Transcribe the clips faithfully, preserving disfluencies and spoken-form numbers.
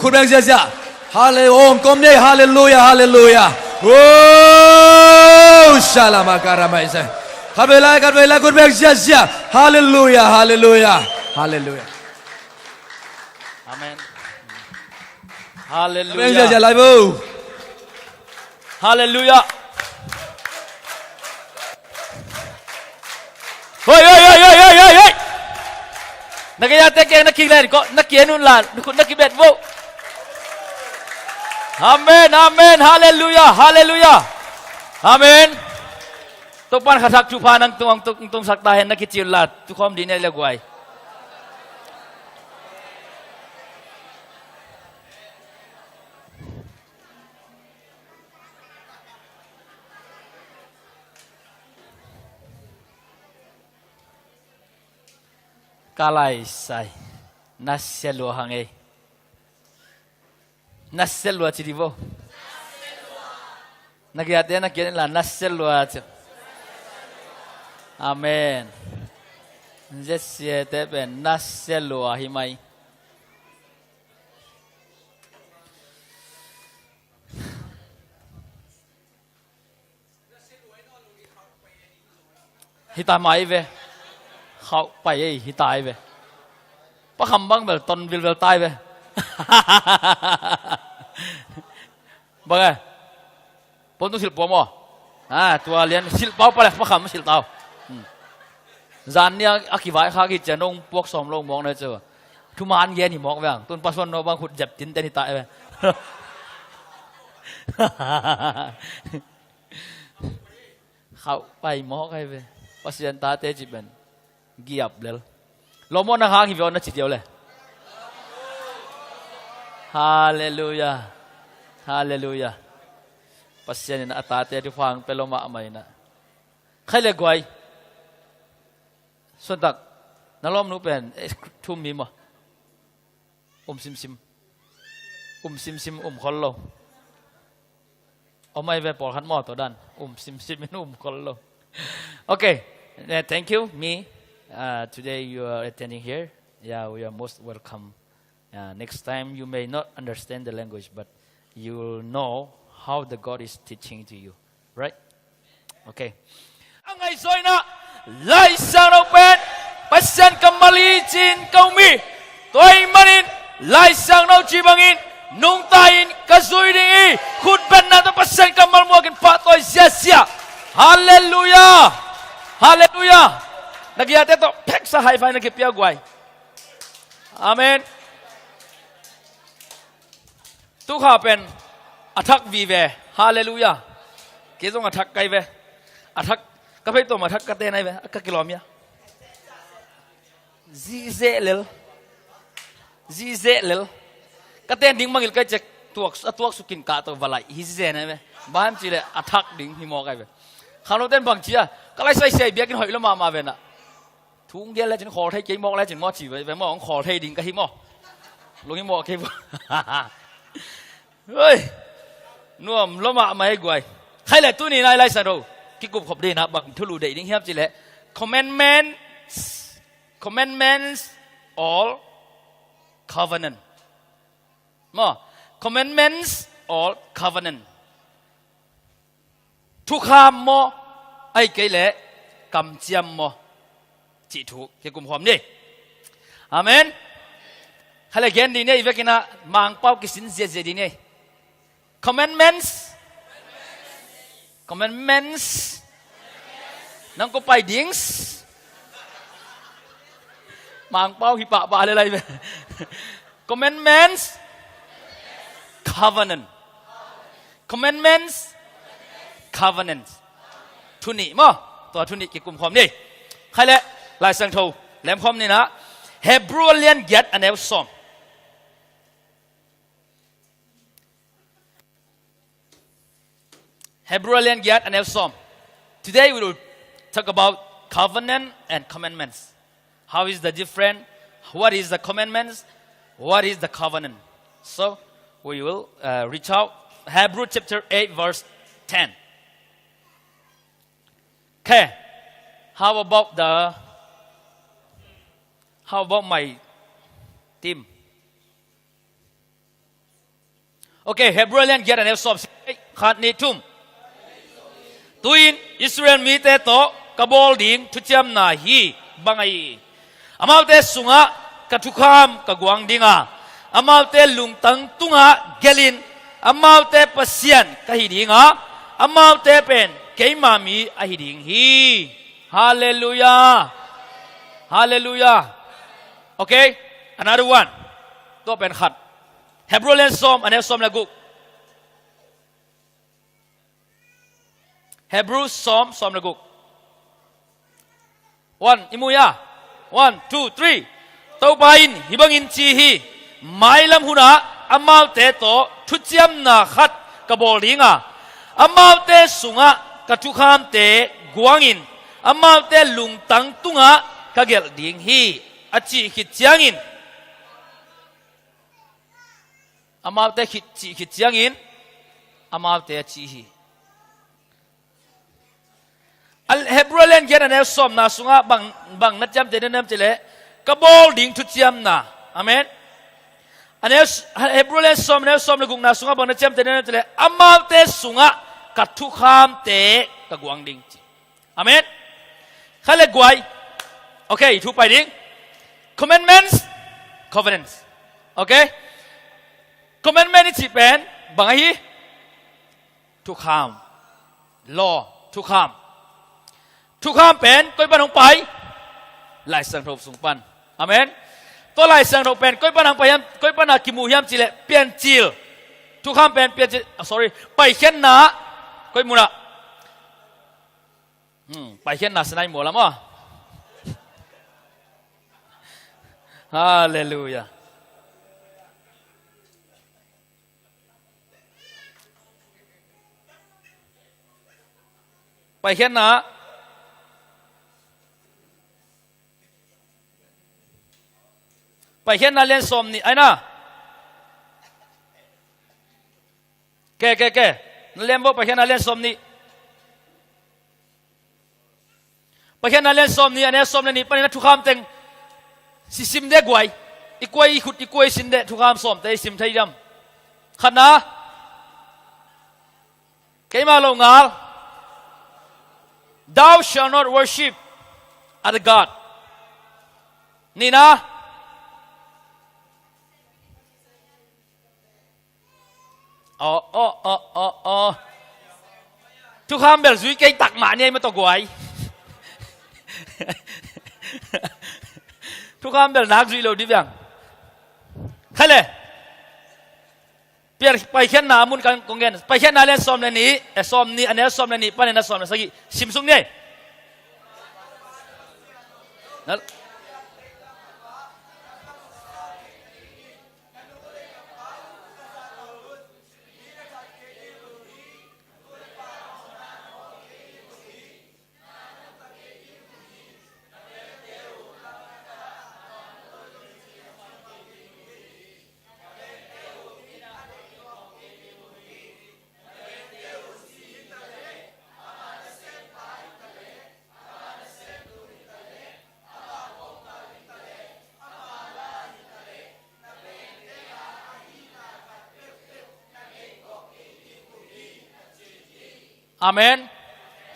Khut beng ziazia. Hallelujah. Om kom nei. Hallelujah. Hallelujah. Oh, shalama karama isa. Khat vei lai, khat vei lai, khut beng ziazia. Hallelujah. Hallelujah. Hallelujah. Amen. Khut beng ziazia lai bo. Hallelujah. Hoi, hoi, hoi, hoi, hoi, hoi, hoi. Na kei a te keng na kik len ko, na kien un lan, na kut na kibet bo. Amen, amen, hallelujah, hallelujah. Amen. Topan khathak thupha nang tung, tung, tung sak ta hen na kici un lan, tu khom di ne le guai. Ka lai sai. Na sia lua hang ei. Na sia lua ci di bo. Na giate na giate la na sia lua ci. Amen. Zet sia te pen na sia lua hi mai. Hita mai ve. Khauh pai ei, hita ei ve. Pa kham bang bel ton vil vel tai ve. Bang e. Pon tung silh pua maw. A, tua lian silh pau pa le pa kham silh tau. Hmm. Zan ni a, a kivai kha ki cia nong puak sawm lo mawk na cu. Thuman gen hi mawk ve ang. Tun pa suan no bang khut zep tin ten hita ei ve. Khauh pai mawk ai ve. Pasian tate ci pen giap lel. Lawmawhna hang hi ve aw na ci diau le. Halleluiah. Halleluiah. Pasian in a tate thupha hong pia lawmah mah in ah. Khai le guai. Suantak na lawmnu pen eh, thum mi maw? Um simsim. Um simsim, um khol lo. Om ai ve pawlkhat maw tawh dan. Um simsim in um khol lo. Okay. Eh, thank you, Mi. Uh, today you are attending here. Yeah, we are most welcome. Uh, next time you may not understand the language, but you will know how the God is teaching to you. Right? Okay. A ngaihsutna Lai Siangtho pen Pasian kammal hi ci-in ka um hi. Tua ahih manin Lai Siangtho cih bangin nungta in ka zui ding hi. Khutbetna tawh Pasian kammal muakin pahtawi ziazia. Halleluiah. Halleluiah. Na giate tawh pheksa high five na kipia guai. Amen. Tukha pen a thak vive. Halleluiah. Kei zong a thak kai ve. A thak ka phei tawm a thak ka ten ai ve. Ka kilawm ia. Zihzeh lel. Zihzeh lel. Ka ten ding mangil kai cek tuak, a tuak sukin kah tawh va laih hi zihzeh nai ve. Bang hiam cih leh a thak ding hi mawk ai ve. Khangno ten bang cia ka lai sai siai biakinn hoih lo mahmah ve na. Thu hong gen lecin khawl thei kei mawk lecin maw ci ve maw hong khawl thei ding ka hi maw. Lung hi mawk kei maw. Hoi. Nuam lua mahmah ei guai. Khai le tuni nai Lai Siangtho kikup khop ding ah bang thulu deih ding hiam cih leh commandments, commandments or covenant. Maw, commandments or covenant. Thukham maw, ahih kei leh kamciam maw cih thu kikum khawm ni. Amen. Khai le gen ding ni ei, i vekin ah Mangpau kisin ziazia ding ni ei. Commandments. Commandments. Nang ko pai ding. Mangpau hi pahpah le lai ve. Commandments. Covenant. Commandments. Covenants. Thu nih maw. Tua thu nih kikum khawm ni. Khai le Lai Siangtho lemkhawm ni na. Hebrew a lian giat a neu sawm. Hebrew a lian giat a neu sawm. Today we will talk about covenant and commandments. How is the different? What is the commandments? What is the covenant? So we will uh, reach out Hebrew chapter eight verse ten. Okay. How about the how about my team? Ok, Hebrew lian giat a neu sawm, khat, nih, thum. Tu-in Israel mite tawh ka bawl ding thuciamna hih bang ahi hi. Amaute sungah ka thukham ka guang ding a, amaute lungtang tungah gelhin, amaute Pasian ka hi ding a, amaute pen keima mi ahi ding hi. Halleluiah. Halleluiah. Ok, another one. Tua pen khat. Hebrew lian sawm a neu sawm le guk. Hebrew sawm, sawm le guk. One, i mu hia? One, two, three. Topa in hih bangin ci hi: Mailam hunah amaute tawh thuciamna khat ka bawl ding a, amaute sungah ka thukhamte guangin, amaute lungtang tungah ka gelh ding hi, a cih khit ciangin, amaute khit, cih khit ciangin, amaute a ci hi. A Hebrew lian giat a neu sawmna sungah bang, bang na ciamteh ding hiam cih leh, ka bawl ding thuciamna. Amen. A neu, Hebrew lian sawm, a neu sawm le gukna sungah bang na ciamteh ding hiam cih leh, amaute sungah ka thukhamte ka guang ding ci. Amen. Kha le guai. Ok, thu pai ding. Commandments, covenants. Ok. Commandment i cih pen bang ahi? Thukham. Law, thukham. Thukham pen koi pan hong pai? Lai Siangtho sung pan. Amen. Tua Lai Siangtho pen koi pan hong pai hiam, koi pan a kimu hiam cih leh Piancil. Thukham pen Piancil, ah, sorry, Paikhiatna. Koi munah? Hmm, Paikhiatna Sinai mual ah maw. Halleluiah. Paikhiatna. Paikhiatna lian sawm nih, ai na. Ke, ke, ke. Na lian bo, Paikhiatna lian sawm nih. Paikhiatna lian sawm nih, a neu sawm le nih panin a thukham teng sisim deh guai. I kuai, i khut, i kuai sin deh, thukham sawmte i sim thei diam? Khatna. Keima lo ngal. Thou shalt not worship other god. Nihna. Aw, aw, aw, aw, aw. Thukham bel zui kei tak mah ni ei maw tawh guai. Thukham bel nak zui lo di biang. Khai le. Pian, Paikhiatna mun kan kong gen. Paikhiatna lian sawm le nih, eh, sawm nih, a neu sawm le nih panin a sawm le sagih. Sim suk ni ei. Amen.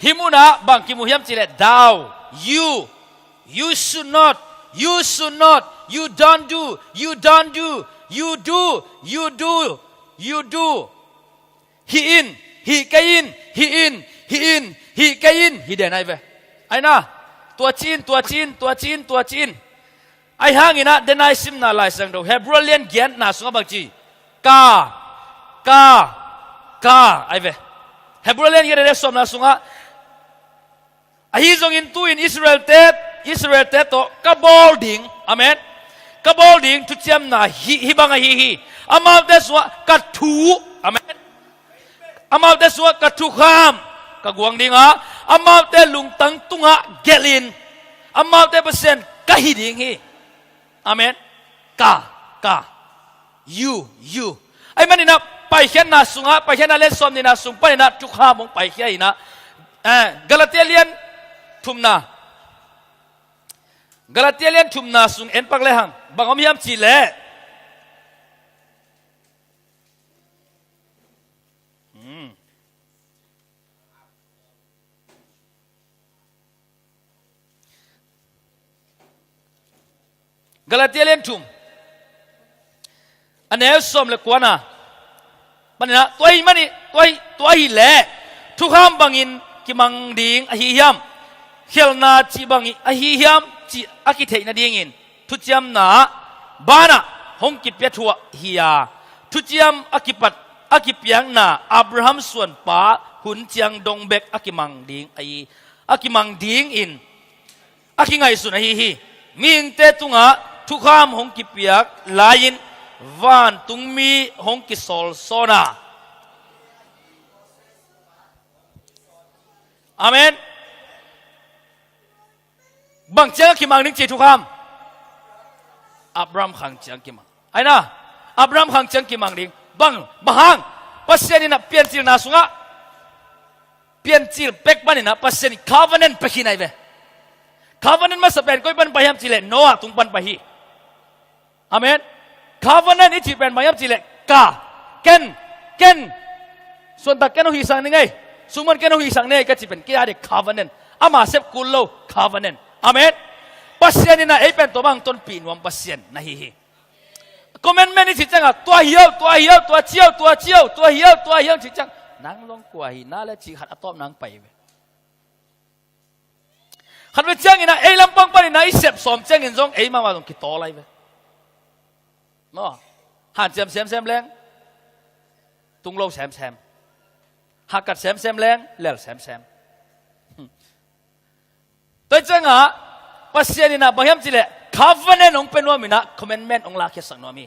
Hih munah bang kimu hiam cih leh thou, you, you should not, you should not, you don't do, you don't do, you do, you do, you do. Hih in, hih kei in, hih in, hih in, hih kei in, hih den ahi ve. Ahi na, tua ci in, tua ci in, tua ci in, tua ci in. Ahi hangin ah, den a i simna Lai Siangtho Hebrew lian giatna sungah bang ci? Ka, ka, ka ahi ve. Hebrew lian giat a neu sawmna sungah, ahi zongin tu-in Israel-te, Israel-te tawh ka bawl ding, amen, ka bawl ding thuciamna hih, hih bang ahi hi. Amaute sungah ka thu, amen, amaute sungah ka thukham ka guang ding a, amaute lungtang tungah gelhin, amaute Pasian ka hi ding hi. Amen. Ka, ka. You, you. Ahi manin ah, Paikhiatna sungah, Paikhiatna lian sawm nihna sung panin ah thukham hong paikhia in ah, eh, Galatia lian thumna. Galatia lian thumna sung en pak lehang bang om hiam cih leh, Galatia lian thum, a neu sawm le kuana panin ah, tua ahih manin, tua ahih, tua ahih leh thukham bangin kimang ding ahi hiam? Khialhna cih bang ahi hiam cih a kitheih nadingin thuciamna banah hong kipia thuah hi a, thuciam a kipat, a kipiakna Abraham suanpa hun ciang dong bek a kimang ding ahi, a kimang dingin a kingaihsun ahi hi. Mihingte tungah thukham hong kipiak lai-in vantungmi hong kisawlsawn a. Amen. Bang ciang a kimang ding ci thukham? Abraham khang ciang kimang. Aina, Abraham khang ciang kimang ding. Bang, bang hang? Pasian in a piancilna sungah, piancil pek panin ah Pasian in covenant pia khin ahi ve. Covenant masa pen koi pan pai hiam cih leh Noah tung pan pai hi. Amen. Covenant i cih pen bang hiam cih leh ka, ken, ken, suantak ken hong hihsak ning ei, sungman ken hong hihsak ning ei ka cih pen kei a ding covenant. Ama sep kul lo covenant. Amen. Pasian in ah ei pen tua bang tonpih nuam Pasian na hi hi. Commandment i cih ciangah tua hi o, tua hi o, tua ci o, tua ci o, tua hi o, tua hi o cih ciang, nang zong kua hi na le cih khat a tawp nang pai ve. Khat ve ciangin ah ei lampang panin ah i sep sawm ciangin zong ei mahmah zong kitawl lai ve. Maw, hanciam semsem leng, tung lo semsem, hakat semsem leng, lel semsem. Tua ciangah Pasian in ah bang hiam cih leh covenant hong pia nuam in ah commandment hong lakhiasak nuam hi.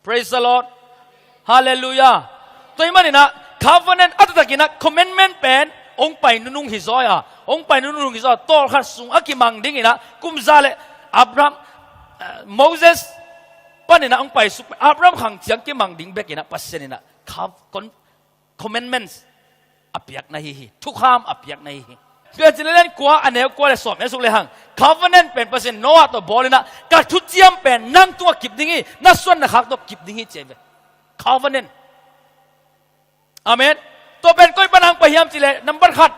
Praise the Lord. Hallelujah. Tua ahih manin ah covenant a taktak in ah commandment pen hong pai nunung hi zaw a, hong pai nunung hi zaw a, tawlkhat sung a kimang dingin ah kum za le Abraham, eh, Moses panin ah hong pai suk, Abraham khang ciang kimang ding bekin ah Pasian in ah cov-, con-, commandments a piak na hi hi, thukham a piak na hi hi. Piancil lian kua, a neu kua le sawm en suk le hang, covenant pen Pasian Noah tawh bawl in ah ka thuciam pen nang tungah kip ding hi, na suan na khak tawh kip ding hi ci ahi ve. Covenant. Amen. Tua pen koi pan hong pai hiam cih leh number khat,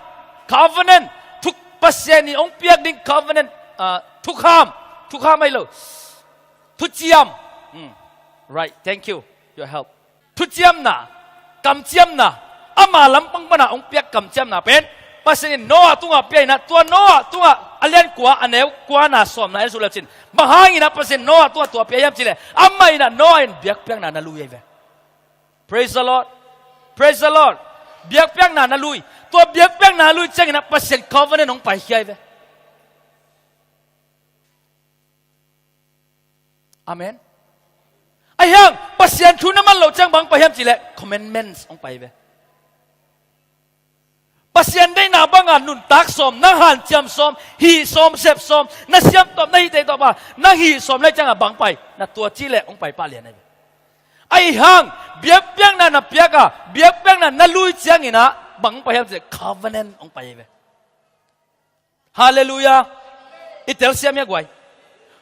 covenant. Thuk, Pasian in hong piak ding covenant, ah, thukham, thukham ahi lo, thuciam. Hmm. Right, thank you, your help. Thuciamna, kamciamna, ama lampang pana hong piak kamciamna pen Pasian in Noah tungah pia in ah, tua Noah tungah a lian kua, a neu kuana sawmna en suk le cin, bang hangin ah Pasian Noah tungah tua pia hiam cih leh amah in ah Noah in biakpiakna na lui ahi ve. Praise the Lord. Praise the Lord. Biakpiakna na lui. Tua biakpiakna na lui ciangin ah Pasian covenant hong paikhia ahi ve. Amen. Ahi hang Pasian thu na man loh ciang bang pai hiam cih leh commandments hong pai ve. Pasian deihna banga nuntak sawm, nang hanciam sawm, hih sawm, sep sawm, na siam tawp, na hih tei tawp a nang hih sawm lai ciangah bang pai? Na tua cih leh hong pai pah lian ahi ve. Ahi hang biakpiakna na piak a, biakpiakna na lui ciangin ah bang hong pai hiam cih leh covenant hong pai ahi ve. Hallelujah. I telsiam hia guai?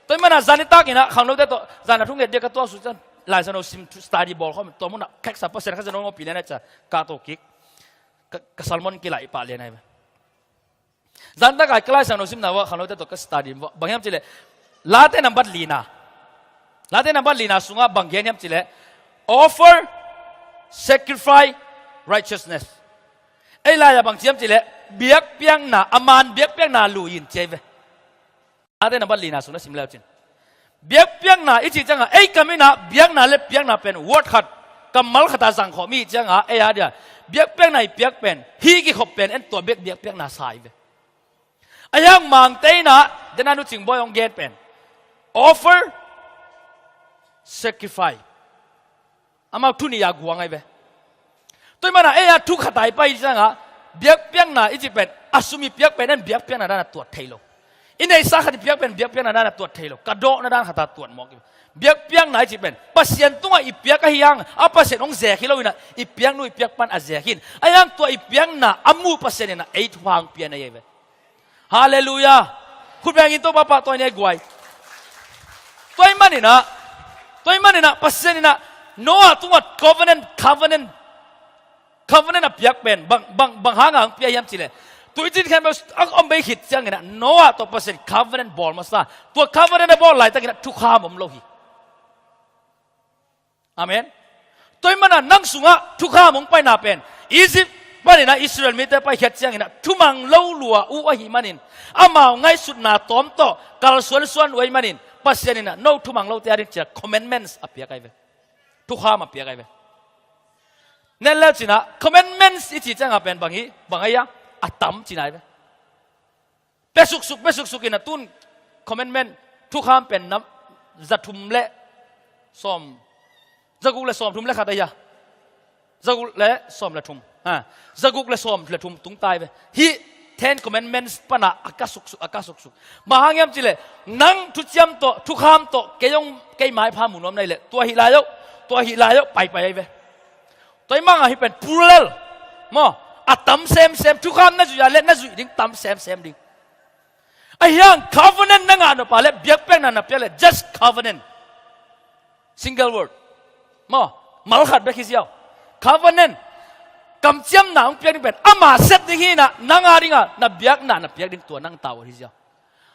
Tua ahih manin ah zan i takin ah khangnote tawh zan a thunget dia ka tuak suk ciang Lai Siangtho sim, study bawl khawm, tua munah kheksa Pasian Kha Siangtho hong pia lian a, ca ka to kik, ka, ka sermon kilaih pah lian ahi ve. Zan takai ka Lai Siangtho simna vua khangnote tawh ka study vua bang hiam cih leh Late nambat lina, Late nambat lina sungah bang gen hiam cih leh offer, sacrifice, righteousness. Ei lai-ah bang ci hiam cih leh biakpiakna, a man biakpiakna lui in ci ahi ve. Late nambat lina sung na sim le uh cin, biakpiakna i cih ciangah ei kam in ah biakna le piakna pen word khat, kammal khat a zang khawm i hih ciangah ei a dia biakpiakna i piak pen, hih kikhop pen en tua bek biakpiakna sa ahi ve. Ahi hang Mangte in ah dena Nu Cing Bawi hong gen pen offer, sacrifice, amau thu nih a guang ahi ve. Tua ahih manin ah ei a thu khat a i pai ciangah biakpiakna i cih pen, a sum i piak pen en biakpiakna dan a tuat thei lo. I neihsa khat i piak pen biakpiakna dan a tuat thei lo. Ka dawhna dan khat a tuat mawk hi. Biakpiakna i cih pen Pasian tungah i piak ahi hang a Pasian hong zek hi lo in ah i piaknu i piak pan a zek hi in, ahi hang tua i piakna a mu Pasian in ah ei thu hang pia na hi ahi ve. Hallelujah. Khut beng in Topa pahtawi ni ei guai. Tua ahih manin ah, tua ahih manin ah Pasian in ah Noah tungah covenant, covenant, covenant a piak pen bang, bang, bang hanga hong pia hiam cih leh Tuicin khempeuh a om bei khit ciangin ah Noah tawh Pasian covenant bawl masa. Tua covenant a bawl laitakin ah thukham om lo hi. Amen. Tua ahih manin ah nang sungah thukham hong paina pen Egypt panin ah Israel mite paikhiat ciangin ah thumang lo lua uh ahih manin, amau ngaihsutna tawm tawh kalsuansuan uh ahih manin, Pasian in ah no thumang lote ading ci-a commandments a piak ahi ve. Thukham a piak ahi ve. Nen leu cin ah commandments i cih ciangah pen bang hi, bang ahi a, a tam cihna ahi ve. Pia suksuk, pia suksuk in ah tun commandment, thukham pen nam za thum le sawm, za guk le sawm thum le khat ahi a, za guk le sawm le thum, ha, za guk le sawm le thum tung tai ve. Hih Ten Commandments pan ah a ka suksuk, a ka suksuk. Bang hang hiam cih leh nang thuciam tawh, thukham tawh kei hong, kei maipha mu nuam na hih leh tua hih lai oh, tua hih lai oh, paipai ahi ve. Tua ahih manin ah hih pen plural maw, a tam semsem. Thukham na zuih a leh na zuih ding tam semsem ding. Ahi hang covenant na ngah nop a leh, biakpiakna na piak leh, just covenant. Single word maw, mal khat bek hi ziau. Covenant, kamciamna hong piak ding pen ama sep ding hi in ah, nang a ding a na biakna na piak ding, tua nang ta uh hi ziau.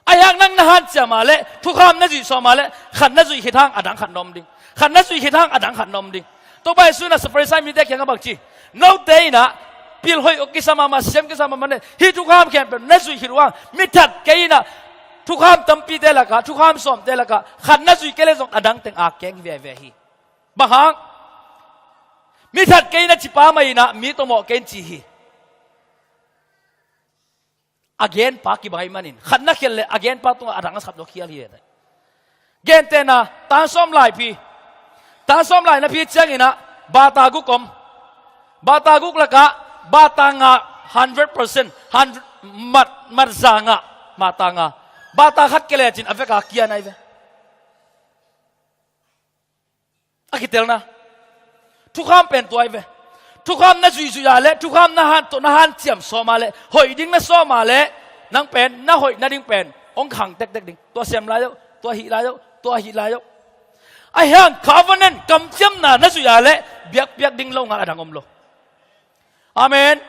Ahi hang nang na hanciam a leh, thukham na zuih sawm a leh, khat na zuih khit hang a dang khat na om ding. Khat na zuih khit hang a dang khat na om ding. Topa Jesu in ah Farisai mite kiangah bang ci? Note in ah pil hoih kisam mahmah, siam kisam mahmah na hi, hih thukham khempeuh na zuih khit uh hang, mi that kei in ah thukham tampite lakah, thukham sawmte lakah khat na zuih kei leh zong a dang teng a keng veve hi. Bang hang? Mi that kei in ah, cipa mah in ah, mi tawh mawh kei in ci hi. A genpa kibang ahih manin, khat na khial leh a genpa tungah a dang a sap zawk khial hi. Gentehna, tan sawm laiphi. Tan sawm lai na phi ciangin ah bata guk om. Bata guk lakah bata nga, hundred percent, hundred, mat, mat za nga, bata nga. Bata khat kia lecin a vek a kia na hi ve. A kitelna. Thukham pen tua hi ve. Thukham na zuihzuih a leh, thukham na han, tawh na hanciam sawm a leh, hoih ding na sawm a leh, nang pen na hoih nading pen hong khang tektek ding. Tua sem lai oh, tua hih lai oh, tua hih lai oh. Ahi hang covenant, kamciamna na zuih a leh, biakpiak ding lo ngal a dang om lo. Amen.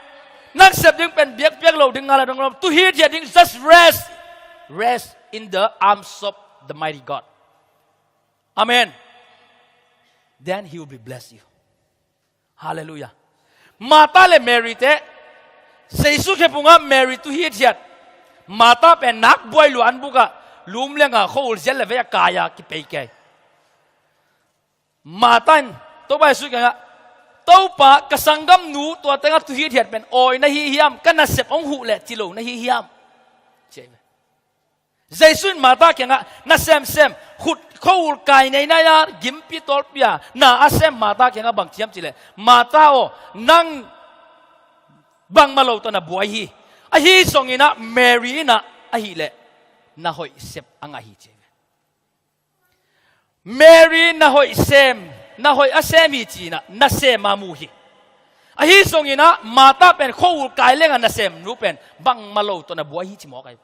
Nang sep ding pen biakpiak lo ding ngal a dang om lo. Tu hithiat ding, just rest. Rest in the arms of the mighty God. Amen. Then he will be bless you. Hallelujah. Martha le Mary te, Jesu khephungah Mary tu hithiat. Martha pen nak buai lua an bukah, lum lengah khua-ul zial le vei a kai-a kipei kei. Martha in Topa Jesu kiangah, Topa, ka sanggamnu tua tengah tu hithiat pen awi na hi hiam, ka nasep hong huh leh ci lo na hi hiam? Ci ahi ve. Jesu in Martha kiangah, na semsem, khut khua-ul kai neinai-a, gimpi tawlpi-a na a sem Martha kiangah bang ci hiam cih leh, Martha aw, nang bangmah lo tawh na buai hi. Ahi zongin ah Mary in ah ahih leh na hoih sep a ngah hi, ci hi. Mary na hoih sem, na hoih a sem hi ci-in ah nasem a mu hi. Ahi zongin ah Martha pen khua-ul kai lengah nasemnu pen bangmah lo tawh na buai hi ci mawk ahi.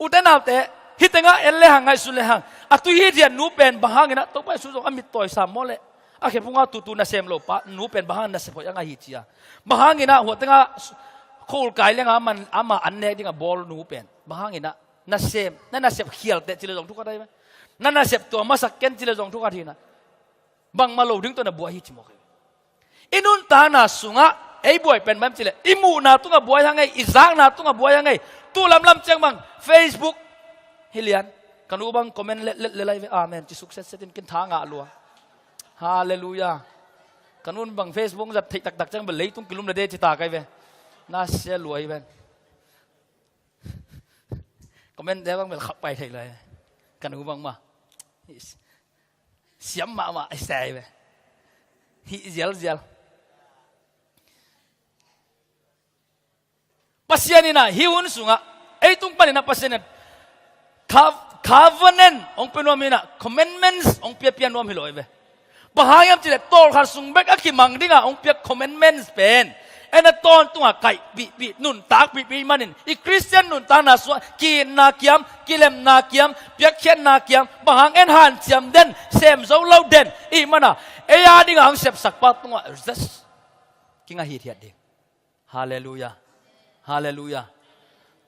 Ute naute, hih tengah en lehang, ngaihsun lehang, a tu hithiat nu pen bang hangin ah, Topa Jesu zong a mittawi sam maw leh, a khephungah tutu nasem lo pa nu pen bang hangin nasep hoih a ngah hi ci a? Bang hangin ah hua tengah khua-ul kai lengah amah an nek dingah bawl nu pen bang hangin ah nasem, na nasep khial teh ci leh zong thu khat ahi ve. Na nasep tua masak ken ci leh zong thu khat hi-in ah, bangmah lo ding tawh na buai hi ci mawk hi. I nuntakna sungah ei buai pen bang hiam cih leh, i muhna tungah buai hang ei, i zakna tungah buai hang ei. Tu lamlam ciang bang Facebook, hi lian, ka nu bang comment let, let, let lai ve, amen ci sukset setin kin tha ngah lua. Halleluiah. Ka nun bang Facebook zat theih taktak ciang bel leitung kilum le de ci ta kai ve. Na sia lua hi ven. Comment te bang bel khap pai thei lai. Ka nu bang mah siam mahmah a sai ve. Hih zialzial. Pasian in ah hih hun sungah ei tung panin ah Pasian in ah co-, covenant hong pia nuam hi-in ah, commandments hong piapia nuam hi lo hi ve. Bang hang hiam cih leh tawlkhat sung bek a kimang dingah hong piak commandments pen ei na tawntungah kaihpihpih, nuntakpihpih manin, i Khristian nuntakna sungah ki-itna kiam, kilemna kiam, piakkhiatna kiam, bang hang en hanciam den, sem zo lo den, i hih manin ah ei a dingah hong sepsakpa tungah just kingah hithiat ding. Halleluiah. Halleluiah.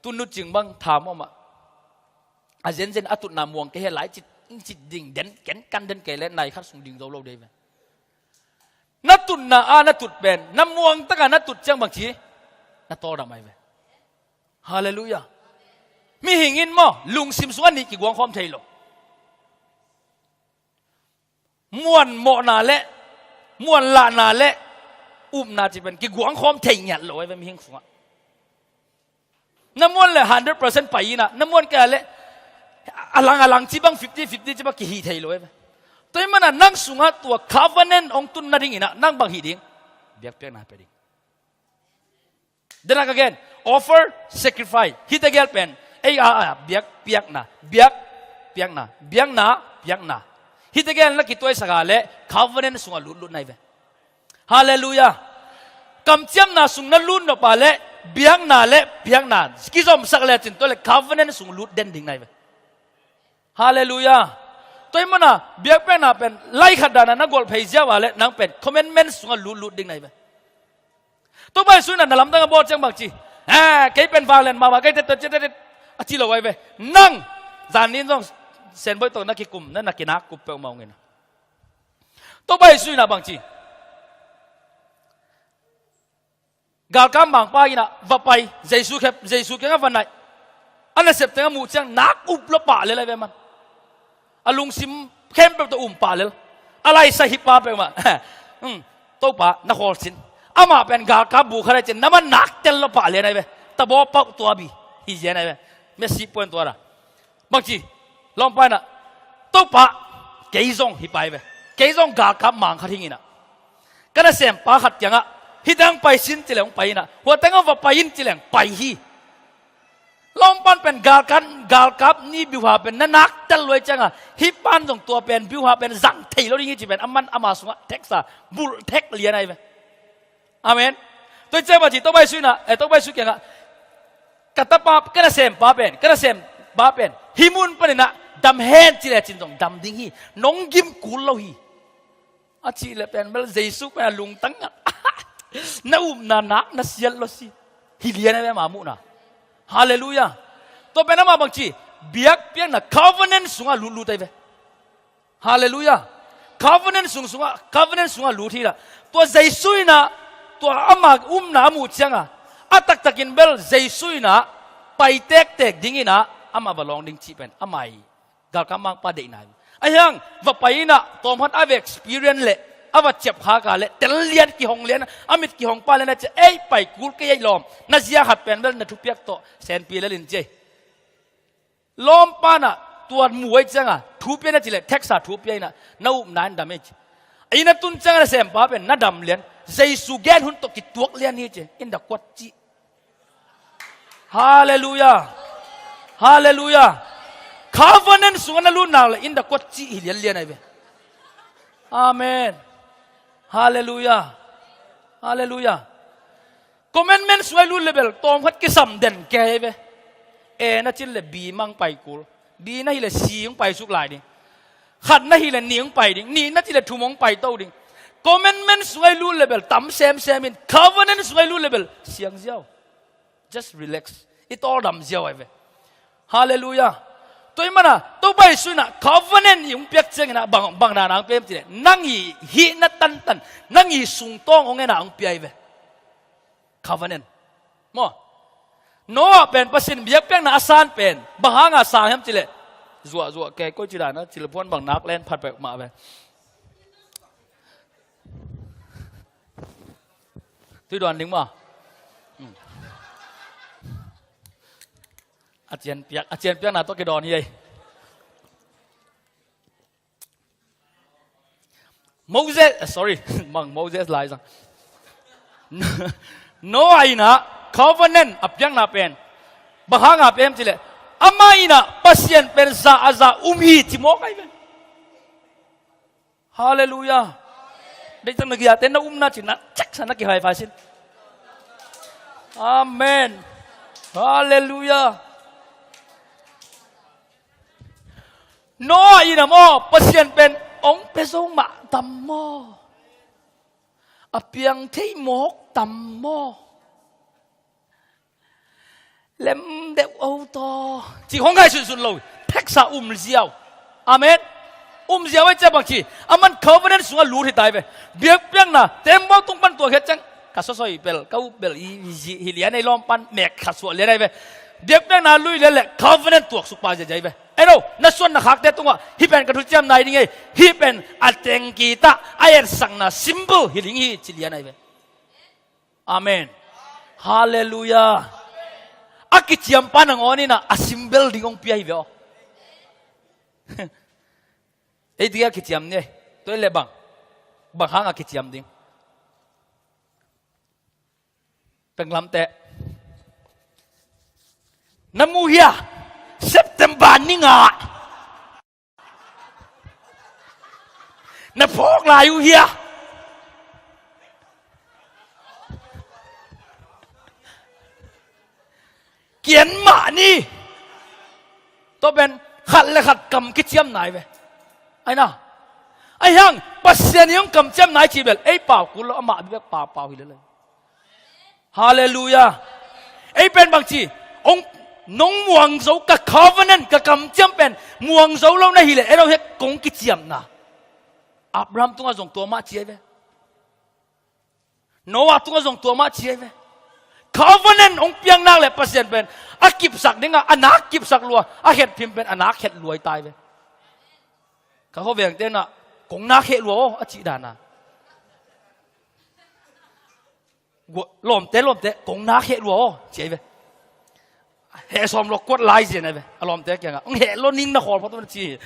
Tun nu cing bang tha mawmah. A zenzen a tutna muang kei he lai cit, cit ding den, ken kan den kei le nai khat sung ding zo lo dei ve. Na tutna a na tut pen, na muang taka na tut ciang bang ci, na tawldam ai ve. Halleluiah. Mihing in maw, lungsim sungah nih kiguang khawm thei lo. Muan mawhna le muan lahna le upna ci pen kiguang khawm thei ngiat lo ai ve mihing sungah. Na muan le hundred percent pai inah, na muan kei le alang alang ci bang fifty fifty ci bang kihi thei lo ai ve. Tua ih manah nang sungah tua covenant hong tun nading inah nang bang hih ding? Biakpiakna pia ding. Then again, offer, sacrifice. Hih tegel pen ei a, a biak, piakna, biak, piakna, biakna, piakna. Hih tegel na kituaisak a le covenant sungah lutlut nai ve. Halleluiah. Kamciamna sung na lut nop a le biakna le piakna kizomsak le cin tua le covenant sung lut den ding nai ve. Halleluiah. Tua ih manah biakpiakna pen lai khat dana na golh phei ziau a le nang pen commandment sungah lutlut ding nai ve. Topa Jesu inah na lamdang a bawl ciang bang ci, eh, kei pen vanglian mahmah kei tet tet tet tet a ci lo ai ve. Nang zan nin zong senboi tawh na kikum na na kinak kup peuhmah ung inah. Topa Jesu inah bang ci, galkap mangpa inah va pai, Jesu khep, Jesu kiangah va naih. A nasep tengah muh ciang nak up lua pah lel ai ve man. A lungsim khempeuh tawh um pah lel. A laisa hi pa peuhmah. Hmm, Topa na khawl sin. Amah pen galkap bu khat ai cin na man nak tel lua pah lian ai ve. Tabaw pauh tuabi hi lian ai ve. Messi puan tua ra. Bangci, lawmpa inah, Topa, kei zong hi pai ve. Kei zong galkap mang khat hing inah, ka nasempa khat kiangah hih teng pai sin ci leng hong pai inah, hua tengah va pai in ci leng pai hi. Lawmpan pen galkap, galkap ni biuha pen na nak tel luai cianga hih pan zong tua pen biuha pen zang thei lo ding hi ci pen a man ama sungah theksa bulh thek lian ai ve. Amen. Tua hi ciang bangci, Topa Jesu inah, eh, Topa Jesu kiangah, ka tapa, ka nasempa pen, ka nasempa pen hih mun paninah dam hen ci le cin zong dam ding hi. Nong gim kul lo hi. A cih le pen bel Jesu pen a lungtang ngat. Na upna nak na siat lo si. Hi lian a ve ama muhna. Halleluiah. Tua pen ama bangci, biakpiakna covenant sungah lutlut ai ve. Halleluiah. Covenant sung sungah, covenant sungah lut hi lah. Tua Jesu inah, tua ama upna a muh cianga a taktakin bel Jesu inah pai tektek ding inah amah va lawng ding cih pen ama ih galkap mangpa deihna hi. Ahi hang va pai inah tawmkhat a va experience le a va ciapkhak a le tel lian kihong lian a mit kihong pa lian a cia ei pai kul kei ei lawm. Na zia khat pen bel na thupiak tawh senpi lel in ci ei. Lawmpa inah tua muh ai cianga thu pia na ci le theksa thu pia inah na upna in dam ei ci. Ei na tun cianga nasempa pen na dam lian. Jesu gen hun tawh kituak lian hi ci. In da kuat cih. Halleluiah. Halleluiah. Covenant sungah na lut nak le in da kuat cih hi lianlian ai ve. Amen. Halleluiah. Halleluiah. Commandment sungah i lut le bel tawmkhat kisam den kei ai ve. A na cin le B mang pai kul. B na hi le C hong pai suk lai ding. Khat na hi le nih hong pai ding. Nih na ci le thum hong pai to ding. Commandment sungah i lut le bel tam semsem in. Covenant sungah i lut le bel siang ziau. Just relax. I tawldam ziau ai ve. Halleluiah. Tua i mana Topa Jesu inah covenant i hong piak ciangin ah bang, bang dana hong pia hiam cih leh nang i hihna tantan, nang i sungtawng hong en a hong pia ai ve. Covenant. Maw? Noah pen Pasian biakpiakna a san pen bang hanga sang hiam cih leh zuahzuah kei koi ci dana cil phuan bang nak len phat peuhmah ve. Tui dawn ding maw? Hmm. A cianpiak, a cianpiakna tawh kidawn hi ei. Moses, eh, sorry, mang Moses lai sang. Noah inah covenant a piakna pen bang hanga piak hiam cih leh amah inah Pasian pen za a za um hi ci mawk ai ve. Halleluiah. Deihtak na giate na umna cih na ceksa na kihaifai sin. Amen. Halleluiah. Noah inah maw Pasian pen hong pia zo mah tam maw? A piang thei mawk tam maw? Lem deuh o taw, ci khong ngaihsunsun lo. Pheksa umziau. Amen. Umziau ei cia bang ci, aman covenant sungah lut hi tai ve. Biakpiakna tembaw tung pan tuak hiat ciang, ka sawsoi bel, ka up bel i, i, hi lian ei lawm pan mek khat suah lian ei ve. Biakpiakna lui lian le covenant tuaksuk pa ziazia ei ve. Eno, na suan na khakte tungah hih pen ka thuciam nai ding ei. Hih pen a teng kita a etsakna symbol hi ding hi ci lian ei ve. Amen. Halleluiah. A kiciam pa nangawn inah a symbol ding hong pia hi ve aw. Ei ding a kiciam ni ei. Tua ei le bang, bang hang a kiciam ding? Penglamte, na mu hia? September ni nga na phawk lai uh hia? Kian mah ni. Tua pen khat le khat kam kiciam nai ve. Aina, ahi hang Pasian i hong kamciam nai ci bel ei pau kul lo, amah bek pau pau hi lele. Halleluiah. Ei pen bang ci, hong, nong muang zo ka covenant, ka kamciam pen muang zo lo na hi le, eno hek kong kiciamna. Abraham tungah zong tua mah ci ei ve. Noah tungah zong tua mah ci ei ve. Covenant hong piang nak le Pasian pen a kipsak dingah a nak kipsak lua, a khetphim pen a nak khet lua hi tai ve. Ka khuavengte nah, kong nak heh lua aw a cih dana. Lawmte, lawmte, kong nak heh lua aw ci ei ve. Heh sawm lo kuat lai zian ei ve. A lawmte kiangah, hong heh lo ning na khawl phot uh na ci hi.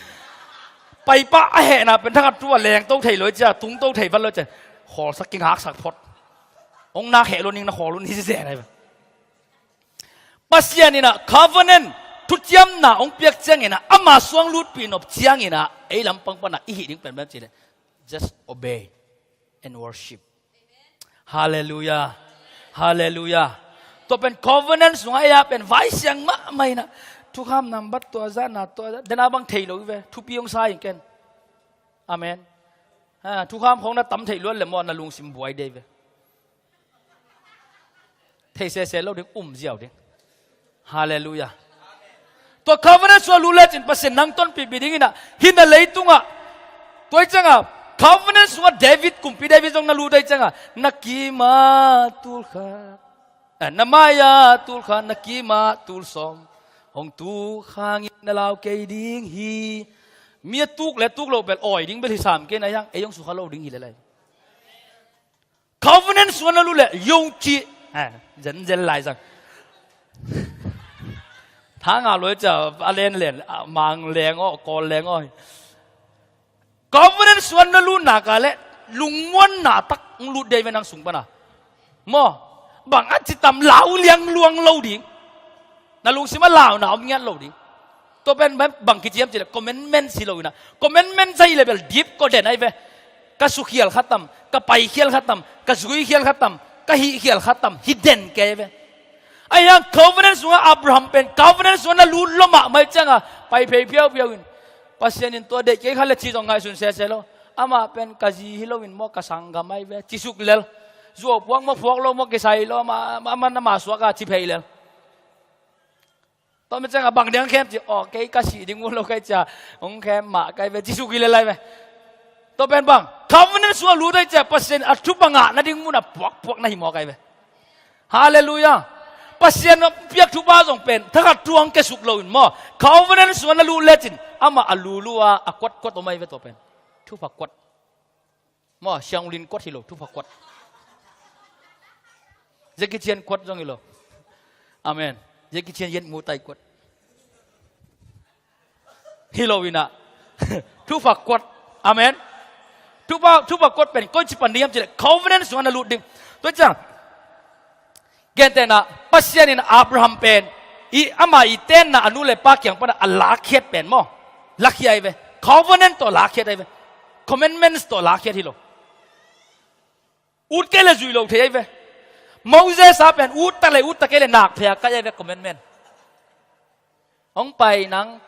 Paipah a hehna pen thakhat thu a lengto thei lo i cia, tungto thei vat lo i cia, khawlsak kingaksak phot. Hong nak heh lo ning na khawl uh ni zian ei ve. Pasian inah covenant thuciamna hong piak cianginah ama suang lutpih nop cianginah ei lampang panah i hih ding pen bem cileh, just obey and worship. Halleluiah. Halleluiah. Tua pen covenant sungah ei a pen vaisiang mahmah inah thukham nambat tua zahna tua zah dena bang thei lo i ve, thupi hong sa in ken. Amen. Ha, thukham khong na tam theih luat le maw, na lungsim buai dei ve. Thei sese lo ding, um ziau ding. Halleluiah. Tua covenant sungah lut lecin Pasian nang tonpih bi dinginah hih na leitungah, tua i ciangah covenant sungah David, kumpi David zong na lut i ciangah na kima tulkhat, eh, na maia tulkhat, na kima tulsawm hong tuk hangin na lau kei ding hi. Mi a tuk le tuk lo bel awi ding bel hi sam kei na hiang, ei hong sukha lo ding hi lelai. Covenant sungah na lut le yongci, eh, zenzel lai zang. Thanga loi cia a len len, a mang leng aw, kawl leng aw. Covenant sungah na lut nak a le lungmuanna tak hong lut dei ve nang sung pana. Maw, bang a citam lau liang luang lo ding. Na lungsim a launa om ngiat lo ding. Tua pen bang, bang kici hiam cileh commandment si lo inah. Commandment sa hi le bel dip ko den ai ve. Ka sukhial khatam, ka paikhial khatam, ka zuikhial khatam, ka hihkhial khatam hi den kei ve. Ahi hang covenant sungah Abraham pen covenant sungah na lut lo mahmah i ciangah pai phei phiaupiau in, Pasian in tua deih kei kha le ci zong ngaihsun sese lo. Amah pen ka zi hi loin maw, ka sanggam ai ve cisuk lel. Zuau phuak maw, phuak lo maw, kisai lo maw, amah na masuak a ci phei lel. Tua mi ciangah bang ding khem ci, aw kei ka sih ding uh lo kai cia, hong khem mah kai ve cisuk hi lel ai ve. Tua pen bang, covenant sungah lut ai cia Pasian a thupha ngah nading munah puakpuak na hi maw kai ve. Halleluiah. Pasian a piak thupha zong pen thakhat thu hong kesuk loin maw, covenant sungah na lut lecin amah a lulu a, a kuatkuat om ai ve tua pen. Thupha kuat. Maw, sianglin kuat hi lo, thupha kuat. Jackie Chan kuat zong hi lo. Amen. Jackie Chan yet mutai kuat hi lo inah. Thupha kuat. Amen. Thupha, thupha kuat pen koi ci pan ding hiam cileh covenant sungah na lut ding. Tua ciang, gentehna, Pasian in Abraham pen i ama i tenna a nu le pa kiang pana a lakkhiat pen maw, lakhia ai ve. Covenant tawh lakkhiat ai ve. Commandments tawh lakkhiat hi lo. Ut kei le zui lo thei ai ve. Moses a pen ut tak le ut tak kei le nak thei a kai ai ve commandment. Hong pai nang.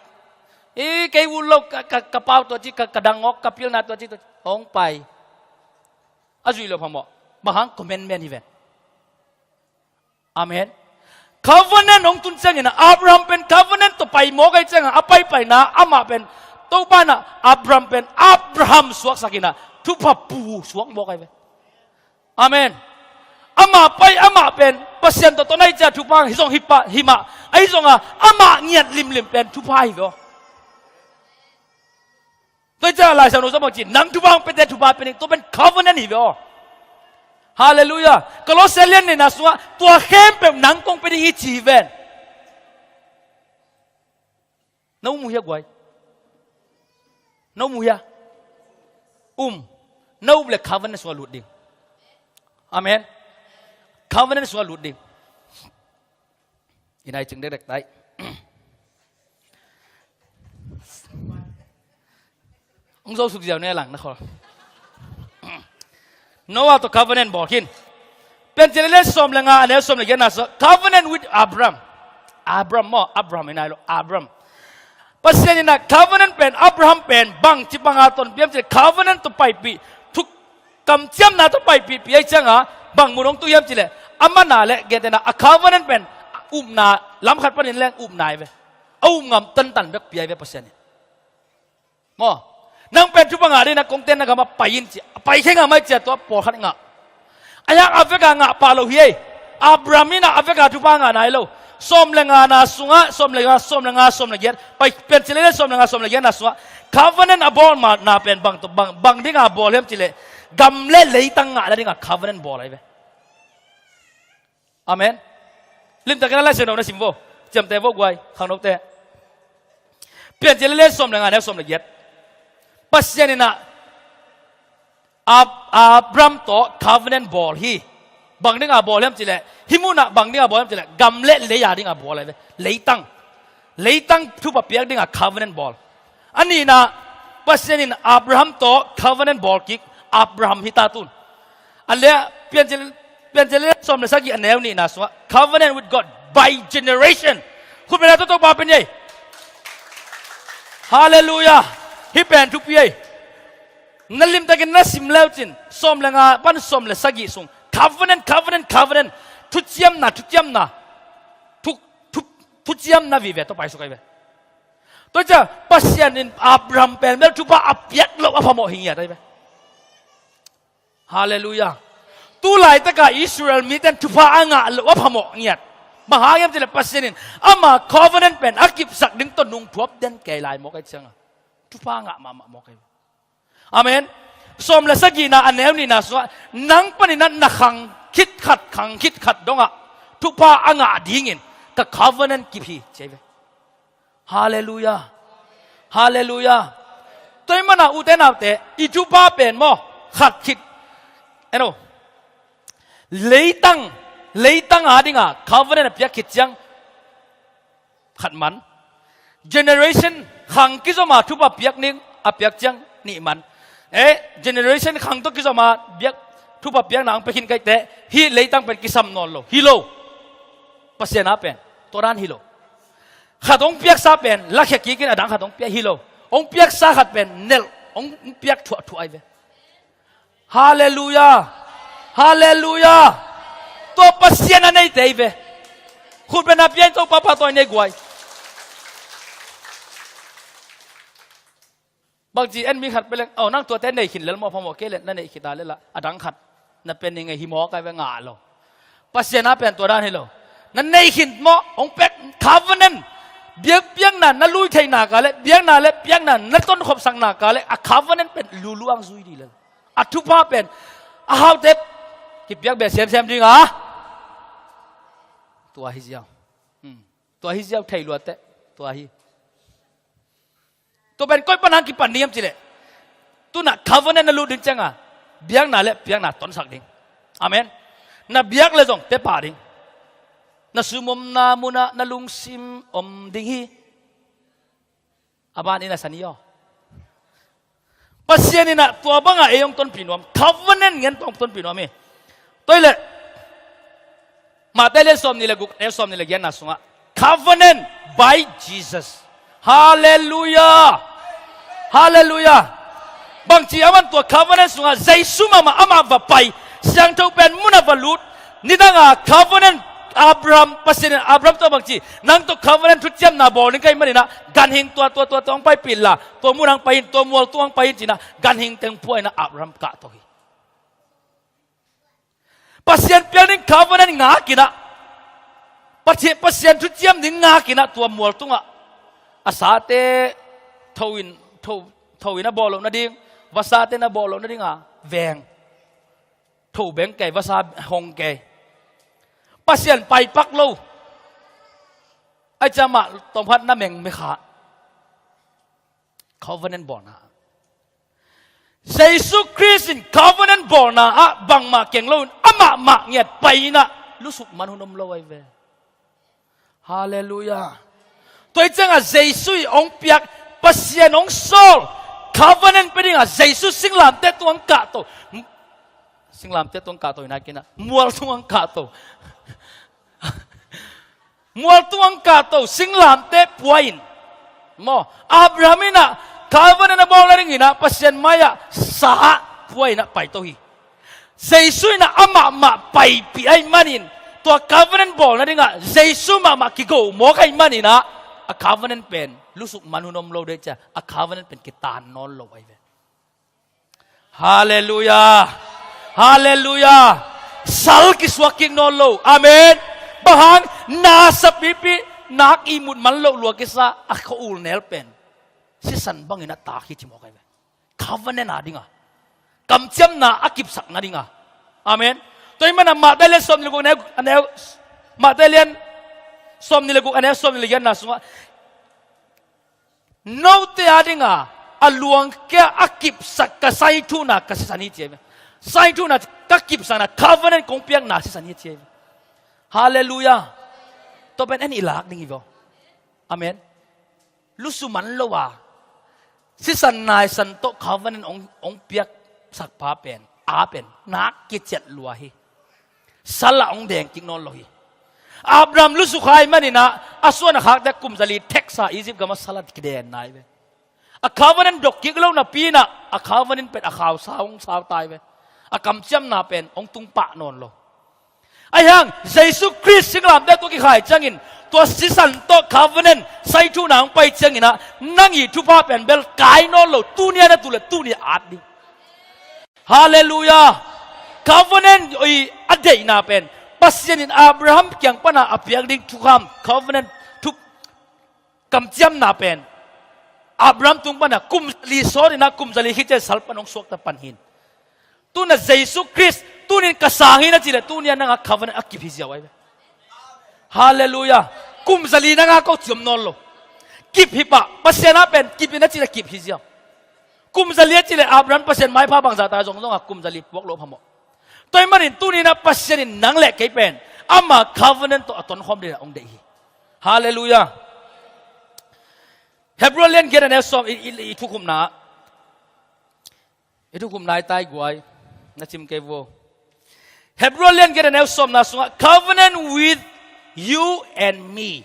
I kei ut lo ka, ka, ka pau tua ci, ka, ka dangawk, ka pilna tua ci, tua ci. Hong pai. A zui lo phamawh. Bang hang commandment hi ven. Amen. Covenant hong tun ciangin ah, Abraham pen covenant tawh pai mawk ahih ciangin ah, a paipaina amah pen, Topa in ah Abraham pen Abraham suaksak in ah, thupha pu suak mawk ahi ve. Amen. Amah pai, amah pen Pasian tawh ton ahih ciang thupha hi zong hi pah, hi mah. Ahi zongin ah amah ngiat limlim pen thupha hi ve aw. Tua hi ciang Lai Siangtho sung bang ci, nang thupha hong piate thupha pia ning, tua pen covenant hi ve aw. Halleluiah. Kolose lian nihna sungah, tua khempeuh nang kong pia ding hi ci hi ven. Na um uh hia guai? Na um uh hia? Um. Na up leh covenant sungah lut ding. Amen. Covenant sungah lut ding. I nai cing dekdek tai. Hong zo suk ziau ne lang na khol. Noah tawh covenant bawl khin. Piancil a lian sawm le nga, a neu sawm le giatna sungah, covenant with Abraham. Abraham maw, Abraham hi nai lo, Abraham. Pasian in ah covenant pen, Abraham pen bangci banga ton hiam cih leh, covenant tawh paipih, thuk kamciamna tawh paipihpih ahih ciangin ah, bang mun hong tu hiam cih leh, a mana le gentehna, a covenant pen upna, lam khat panin leng upna hi ve. A up ngam tantan bek pia hi ve Pasian in. Maw, nang pen thupha ngah ding in ah kong tenna gamah pai in ci, pai khe ngam ahih ciang tua pawlkhat ngah. A hiang a vek a ngah pah lo hi ei. Abraham in ah a vek a thupha ngah nai lo. Sawm le ngana sungah, sawm le nga, sawm le nga, sawm le giat, pai, Piancil a lian sawm le nga, sawm le giatna sungah, covenant a bawl mana pen bang tawh, bang, bang dinga bawl hiam cih leh, gam le leitang ngahna dinga covenant bawl ahi ve. Amen. Limtakin a Lai Siangtho na sim vo. Ciamteh vo guai, khangnote. Piancil a lian sawm le nga, a neu sawm le giat. Pasian in ah Ab-, Abraham tawh covenant bawl hi. Bang dinga bawl hiam cih leh, hih munah bang dinga bawl hiam cih leh, gam le lei a dinga bawl ahi ve. Leitang. Leitang thupha piak dinga covenant bawl. A nihna, Pasian in Abraham tawh covenant bawl kik, Abraham hi ta tun. A le, Piancil, Piancil a lian sawm le sagih, a neu nihna sungah, covenant with God by generation. Khut beng a, tua Topa pen hi ei. Halleluiah. Hih pen thupi hi ei. Na limtakin na sim le uh cin, sawm le nga pan sawm le sagih sung, covenant, covenant, covenant. Thuciamna, thuciamna. Thu, thu, thuciamna vive tawh paisuk ahi ve. Tua hi ciang Pasian in Abraham pen bel thupha a piak loh a phamawh hi ngiat ahi ve. Halleluiah. Tu laitaka Israel mite in thupha a ngah loh a phamawh ngiat. Bang hang hiam cih leh Pasian in ama covenant pen a kipsak ding tawh nungthuap den kei lai mawk ahih ciangin ah, thupha a ngah mahmah mawk ahi ve. Amen. Sawm le sagihna, a neu nihna sungah, nang panin ah na khang khit khat, khang khit khat dongah thupha a ngah dingin ka covenant kip hi, ci ahi ve. Halleluiah. Halleluiah. Tua ahih manin ah ute naute, i thupha pen maw, khat khit, eno, leitang, leitang a dinga covenant a piak khit ciang, khat man. Generation khang kizom a thupha piak ning a piak ciang nih man. Eh, generation khang tawh kizom a biak, thupha piakna hong pia khin ka hih teh, hih leitang pen kisam nawn lo, hi lo. Pasian a pen tua dan hi lo. Khat hong piaksa pen lakhia kikin a dang khat hong piak, hi lo. Hong piaksa khat pen nelh, hong piak thuahthuah ahi ve. Halleluiah. Halleluiah. Tua Pasian a neite hi ve. Khut beng a, pia in, Topa, pahtawi nei guai. Bangci en mi khat pia leng, oh, nang tuate nei khin lel maw, phamawh kei leh na neih khit a lel a, a dang khat na pia ning ei, hi mawk ahi ve, ngah lo. Pasian a pen tua dan hi lo. Na neih khin maw, hong pek covenant. Biak, biakna na lui theih nak leh, biakna le biakna na tonkhopsak nak leh, a covenant pen luluang zui dih lel. A thupha pen a haute kipiak beh semsem ding a. Tua hi ziau. Hmm. Tua hi ziau, thei lua teh. Tua hi. Tua pen koi pan hong kipan ding hiam cih leh, tu-in ah covenant na lut ding ciangin, biakna le biakna tonsak ding. Amen. Na biak leh zong tepah ding. Na sum omna munah na lungsim om ding hi. A ban in a san hi aw. Pasian in ah tua bangah ei hong tonpih nuam. Covenant ngen tawh hong tonpih nuam hi. Tua hi leh, Matthai lian sawmnih le guk, neu sawmnih le giatna sungah, covenant by Jesus. Halleluiah. Halleluiah. Bangci a man tua covenant sungah Jesu mahmah amah va pai, siangtho pen munah va lut, nidanga covenant Abraham, Pasian in Abraham tawh bang ci, nang tawh covenant thuciamna bawl ding ka hih manin ah, ganhing tua, tua, tua, tua hong paipih in la, tua mun ah hong pai in, tua mual tung ah hong pai in ci-in ah, ganhing teng phua in ah Abraham kahto hi. Pasian piak ding covenant ngak in ah, Pasian, Pasian thuciam ding ngak in ah, tua mual tungah a sate tho in, tho, tho in a bawl loh nading, vasate na bawl loh nading a veng tho beng kei, vasa hong kei. Pasian paipak lo. Ai ciang mah tawmkhat na meng mekha. Covenant bawlna. Jesu Khrist in covenant bawlna ah bangmah keng loin amah mah ngiat pai in ah lusuk man hun om lo ahi ve. Halleluiah. Tua hi ciangah Jesu ii hong piak, Pasian hong sawl covenant pia dingah Jesu singlamteh tungah hong kahto. Singlamteh tungah hong kahto hi nakin ah, mual tungah hong kahto. Mual tungah hong kahto, singlamteh pua in. Maw, Abraham in ah covenant a bawl nadingin ah Pasian mai-ah sa ah pua in ah paito hi. Jesu in ah amah mah paipih ahih manin, tua covenant bawl nadingah Jesu mahmah kigo mawk ahih manin ah, a covenant pen lusuk man hun om lo dei cia, a covenant pen kitaan nawn lo ahi ve. Halleluiah. Halleluiah. Sal kisuak kik nawn lo. Amen. Bang hang? Na sapipi, nak ihmut man loh lua kisa a khua-ul nel pen sisan bangin a tak hi ci mawk ahi ve. Covenant a dinga, kamciamna a kipsak nadinga. Amen. Tua hi mana Matthai lian sawmnih le guk a neu, a neu, Matthai lian sawmnih le guk a neu sawmnih le giatna sungah, note a dinga a luang kia a kipsak ka saithuhna ka sisan hi ci ahi ve. Saithuhna ka kipsakna, covenant kong piakna sisan hi ci ahi ve. Halleluiah. Tua pen en i lak ding hi vaw. Amen. Lusu man lo a, sisan naisan tawh covenant hong, hong piaksak pa pen, a pen nak kiciat lua hi. Sal ah hong deng kik nawn lo hi. Abraham lusu kha ahih manin ah, a suan a khakte kum zali theksa Egypt gamah sal ah kidenna ahi ve. A covenant dok kik lo napi in ah, a covenant pen a khau sau hong sau ta ahi ve. A kamciamna pen hong tung pah nawn lo. Ahi hang, Jesu Khrist singlamteh tungah kikhai ciangin, tua sisan tawh covenant saithuhna hong pai ciangin ah, nang ii thupha pen bel kai nawn lo, tuni a na tuh leh tuni a at ding. Halleluiah. Covenant ii a deihna pen, Pasian in Abraham kiang pana a piak ding thukham, covenant thu, kamciamna pen Abraham tung pana kum zali sawt in ah, kum zali khit ciang sal pan hong suakta pan hi in. Tu-in ah Jesu Khrist, tuni in ka sang hi na cih leh, tuni a nang a covenant a kip hi ziau ahi ve. Halleluiah. Kum zali nang a ko ci om nawn lo. Kip hi pah, Pasian a pen kip hi na cih leh kip hi ziau. Kum zali a cih leh Abraham Pasian maipha bangzah ta zongzong a, kum zali puak loh phamawh. Tua ahih manin tuni in ah Pasian in nang le kei pen ama covenant tawh a tonkhawm dingin ah hong deih hi. Halleluiah. Hebrew lian giat a neu sawm, i, i, i thukhupna, i thukhupna i tai guai, na cim kei vaw. Hebrew lian giat a neu sawmna sungah, covenant with you and me.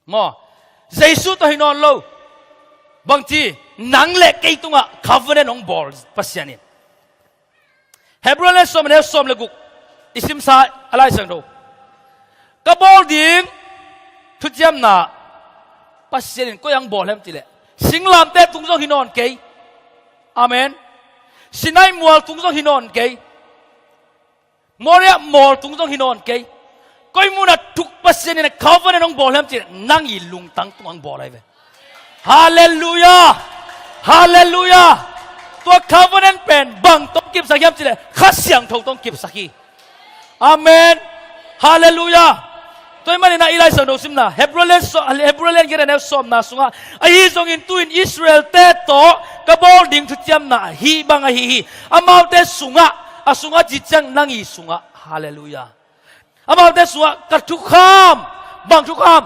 Maw, Jesu tawh hi nawn lo. Bangci, nang le kei tungah covenant hong bawl Pasian in. Hebrew lian sawm a neu sawm le guk i simsa a Lai Siangtho. Ka bawl ding thuciamna Pasian in koi ah hong bawl hiam cih leh, singlamteh tung zong hi nawn kei. Amen. Sinai mual tung zong hi nawn kei. Moria mual tung zong hi nawn kei. Koi munah thuk Pasian in a covenant hong bawl hiam cih leh, nang ii lungtang tungah hong bawl ahi ve. Halleluiah. Halleluiah. Tua covenant pen bang tawh hong kipsak hiam cih leh, Kha Siangtho tawh hong kipsak hi. Amen. Halleluiah. Tua ahih manin ah i Lai Siangtho simna, Hebrew lian saw-, Hebrew lian giat a neu sawmna sungah, ahi zongin tu-in Israel-te tawh ka bawl ding thuciamna hih bang ahi hi. Amaute sungah, a sungah cih ciang nang ii sungah. Halleluiah. Amaute sungah ka thukham. Bang thukham?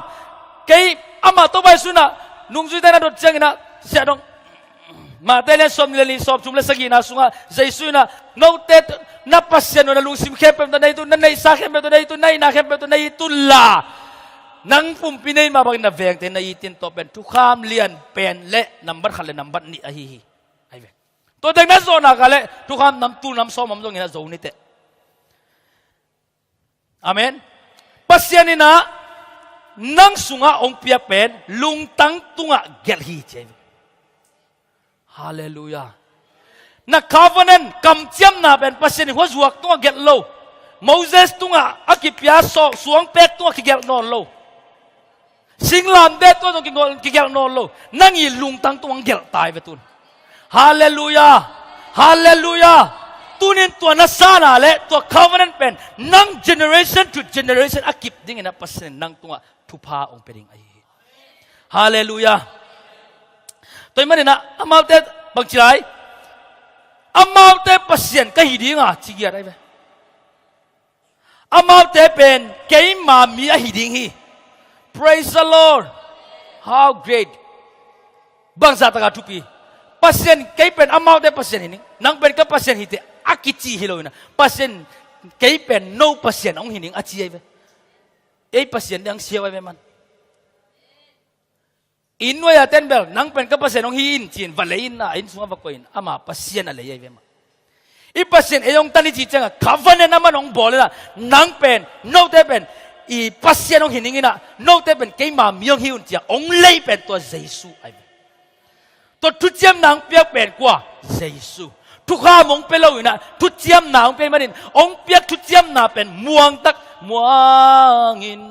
Kei amah tawh pai sunah, nungzuite na dot ciangin ah, siah dong, Matthai lian sawmnih le nih, sawmthum le sagihna sungah Jesu in ah, note na Pasian uh na lungsim khempeuh tawh na it un, na neihsa khempeuh tawh na it un, na itna khempeuh tawh na it un la, nang pumpi na it mah bangin na vengte na it in. Tua pen thukham lian pen le nambat khat le nambat nih ahi hi. Ahi ve. Tua teng na zawh nak leh thukham nam tul nam sawm om zongin a zo ni teh. Amen. Pasian in ah nang sungah hong piak pen lungtang tungah gelh hi ci hi. Halleluiah. Na covenant kamciamna pen Pasian in huazuak tungah gelh lo. Moses tungah a kipia sawh suangpek tungah kigelh nawn lo. Singlamteh tungah zong kigelh nawn lo. Nang i lungtang tungah gelh ta hi ve tun. Halleluiah. Halleluiah. Tunin tua na sana le tua covenant pen nang generation to generation a kip dingin ah Pasian in nang tungah thupha hong pia ding ahi hi. Halleluiah. Tua ahih manin ah amaute bangci lai, amaute Pasian ka hi ding a ci giat ahi ve. Amaute pen keima mi ahi ding hi. Praise the Lord. How great. Bangzah taka thupi. Pasian kei pen amaute Pasian hi ning, nang pen ka Pasian hi teh a kici hi lo in ah, Pasian kei pen no Pasian hong hi ning a ci ahi ve. Ei Pasian dang siau ahi ve man. Inn nuai a ten bel nang pen ka Pasian hong hi in ci-in va lei in ah, inn sungah va koih in, ama Pasian a lei ahi ve mah. I Pasian ei hong tan i cih ciangah covenant aman hong bawl in ah, nang pen note pen i Pasian hong hi ning in ah, note pen keima mi hong hi un ci-a hong lei pen tua Jesu ahi ve. Tua thuciamna hong piak pen kua? Jesu. Thukham hong pia lo in ah thuciamna hong pia ahih manin hong piak thuciamna pen muangtak, muangin,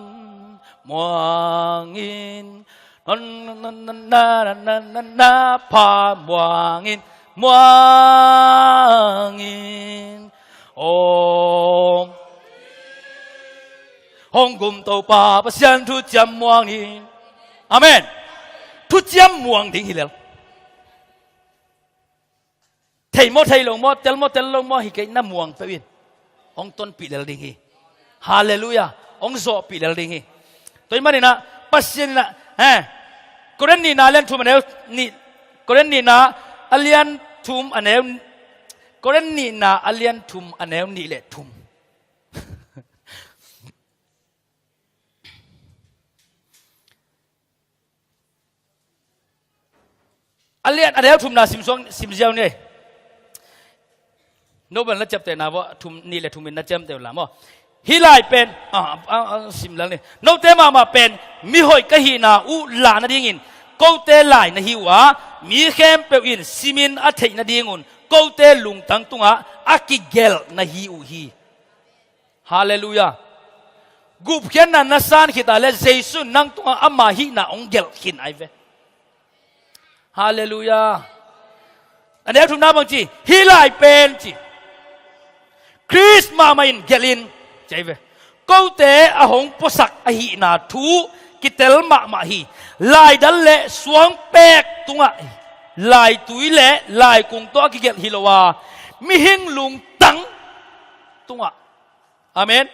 muangin, na, na, na, na, na, na, pha muangin, muangin. Om. Hong gum Topa Pasian thuciam muangin. Amen. Thuciam muang ding hi lel. Thei maw, thei lo maw, tel maw, tel lo maw, hi kei na muang peuh in hong tonpih lel ding hi. Halleluiah. Hong zawhpih lel ding hi. Tua ahih manin ah Pasian in ah, eh, Korin nihna a lian thum a neu nih, Korin nihna a lian thum a neu, Korin nihna a lian thum a neu nih le thum. A lian, a neu thumna sim suang, sim ziau ni. No bel na ciamtehna vua, thum, nih le thum in na ciamteh uh la maw. Hih lai pen, ah, ah, ah, sim lel ni. Note mahmah pen mihoih ka hihna uh lah nadingin kote lai na hi uh a, mi khempeuh in simin a theih nadingun kote lungtang tungah a kigelh na hi uh hi. Halleluiah. Gupkhiatna na san khit a leh Jesu in nang tungah ama hihna hong gelh khin ahi ve. Halleluiah. A neu thumna bang ci, hih lai pen ci, Khrist mahmah in gelh in ci ahi ve. Kote a hong puasak ahihna thu kitel mahmah hi. Laidal le suangpek tungah, laitui le laikung tawh a kigelh hi lo a, mihing lungtang tungah, amen,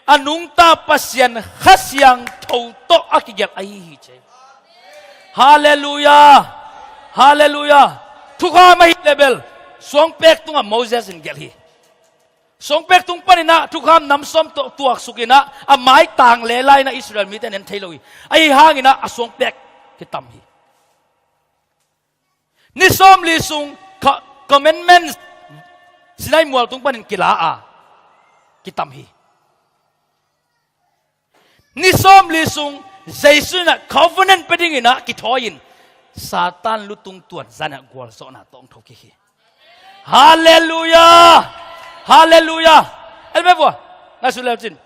a nungta Pasian Kha Siangtho tawh a kigelh ahi hi ci. Halleluiah. Halleluiah. Thukham ahih leh bel suangpek tungah Moses in gelh hi. Suangpek tung panin ah thukham nam sawm tawh tuaksuk in ah a maitang le lai in ah Israel mite en thei lo hi. Ahi hangin ah a suangpek kitam hi. Ni sawmli sung co-, commandments Sinai mual tung panin kila a kitam hi. Ni sawmli sung Jesu in ah covenant pia dingin ah kithawi in Satan lutung tuanzan ah gualzawhna tawh hong tho kik hi. Halleluiah. Halleluiah. Elme vua, ngaihsut leucin,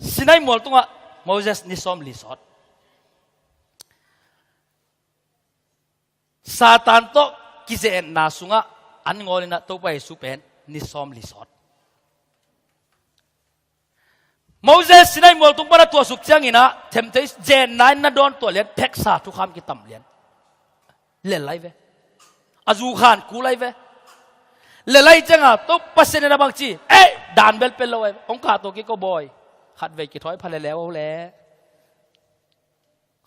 Sinai mual tungah Moses ni sawmli sawt. Satan tawh kizeetna sungah an ngawlin ah Topa Jesu pen ni sawmli sawt. Moses Sinai mual tung pan a tuahsuk ciangin ah temptation, zeetna in na dawn tuah lian, pheksa thukham kitam lian. Lel lai ve. A zukhan kul lai ve. Lel lai ciangah Topa Pasian in ah bangci, ei, dan bel pel lo ai ve. Hong kahto kik ko bawi. Khatvei kithawi pha lele uh le.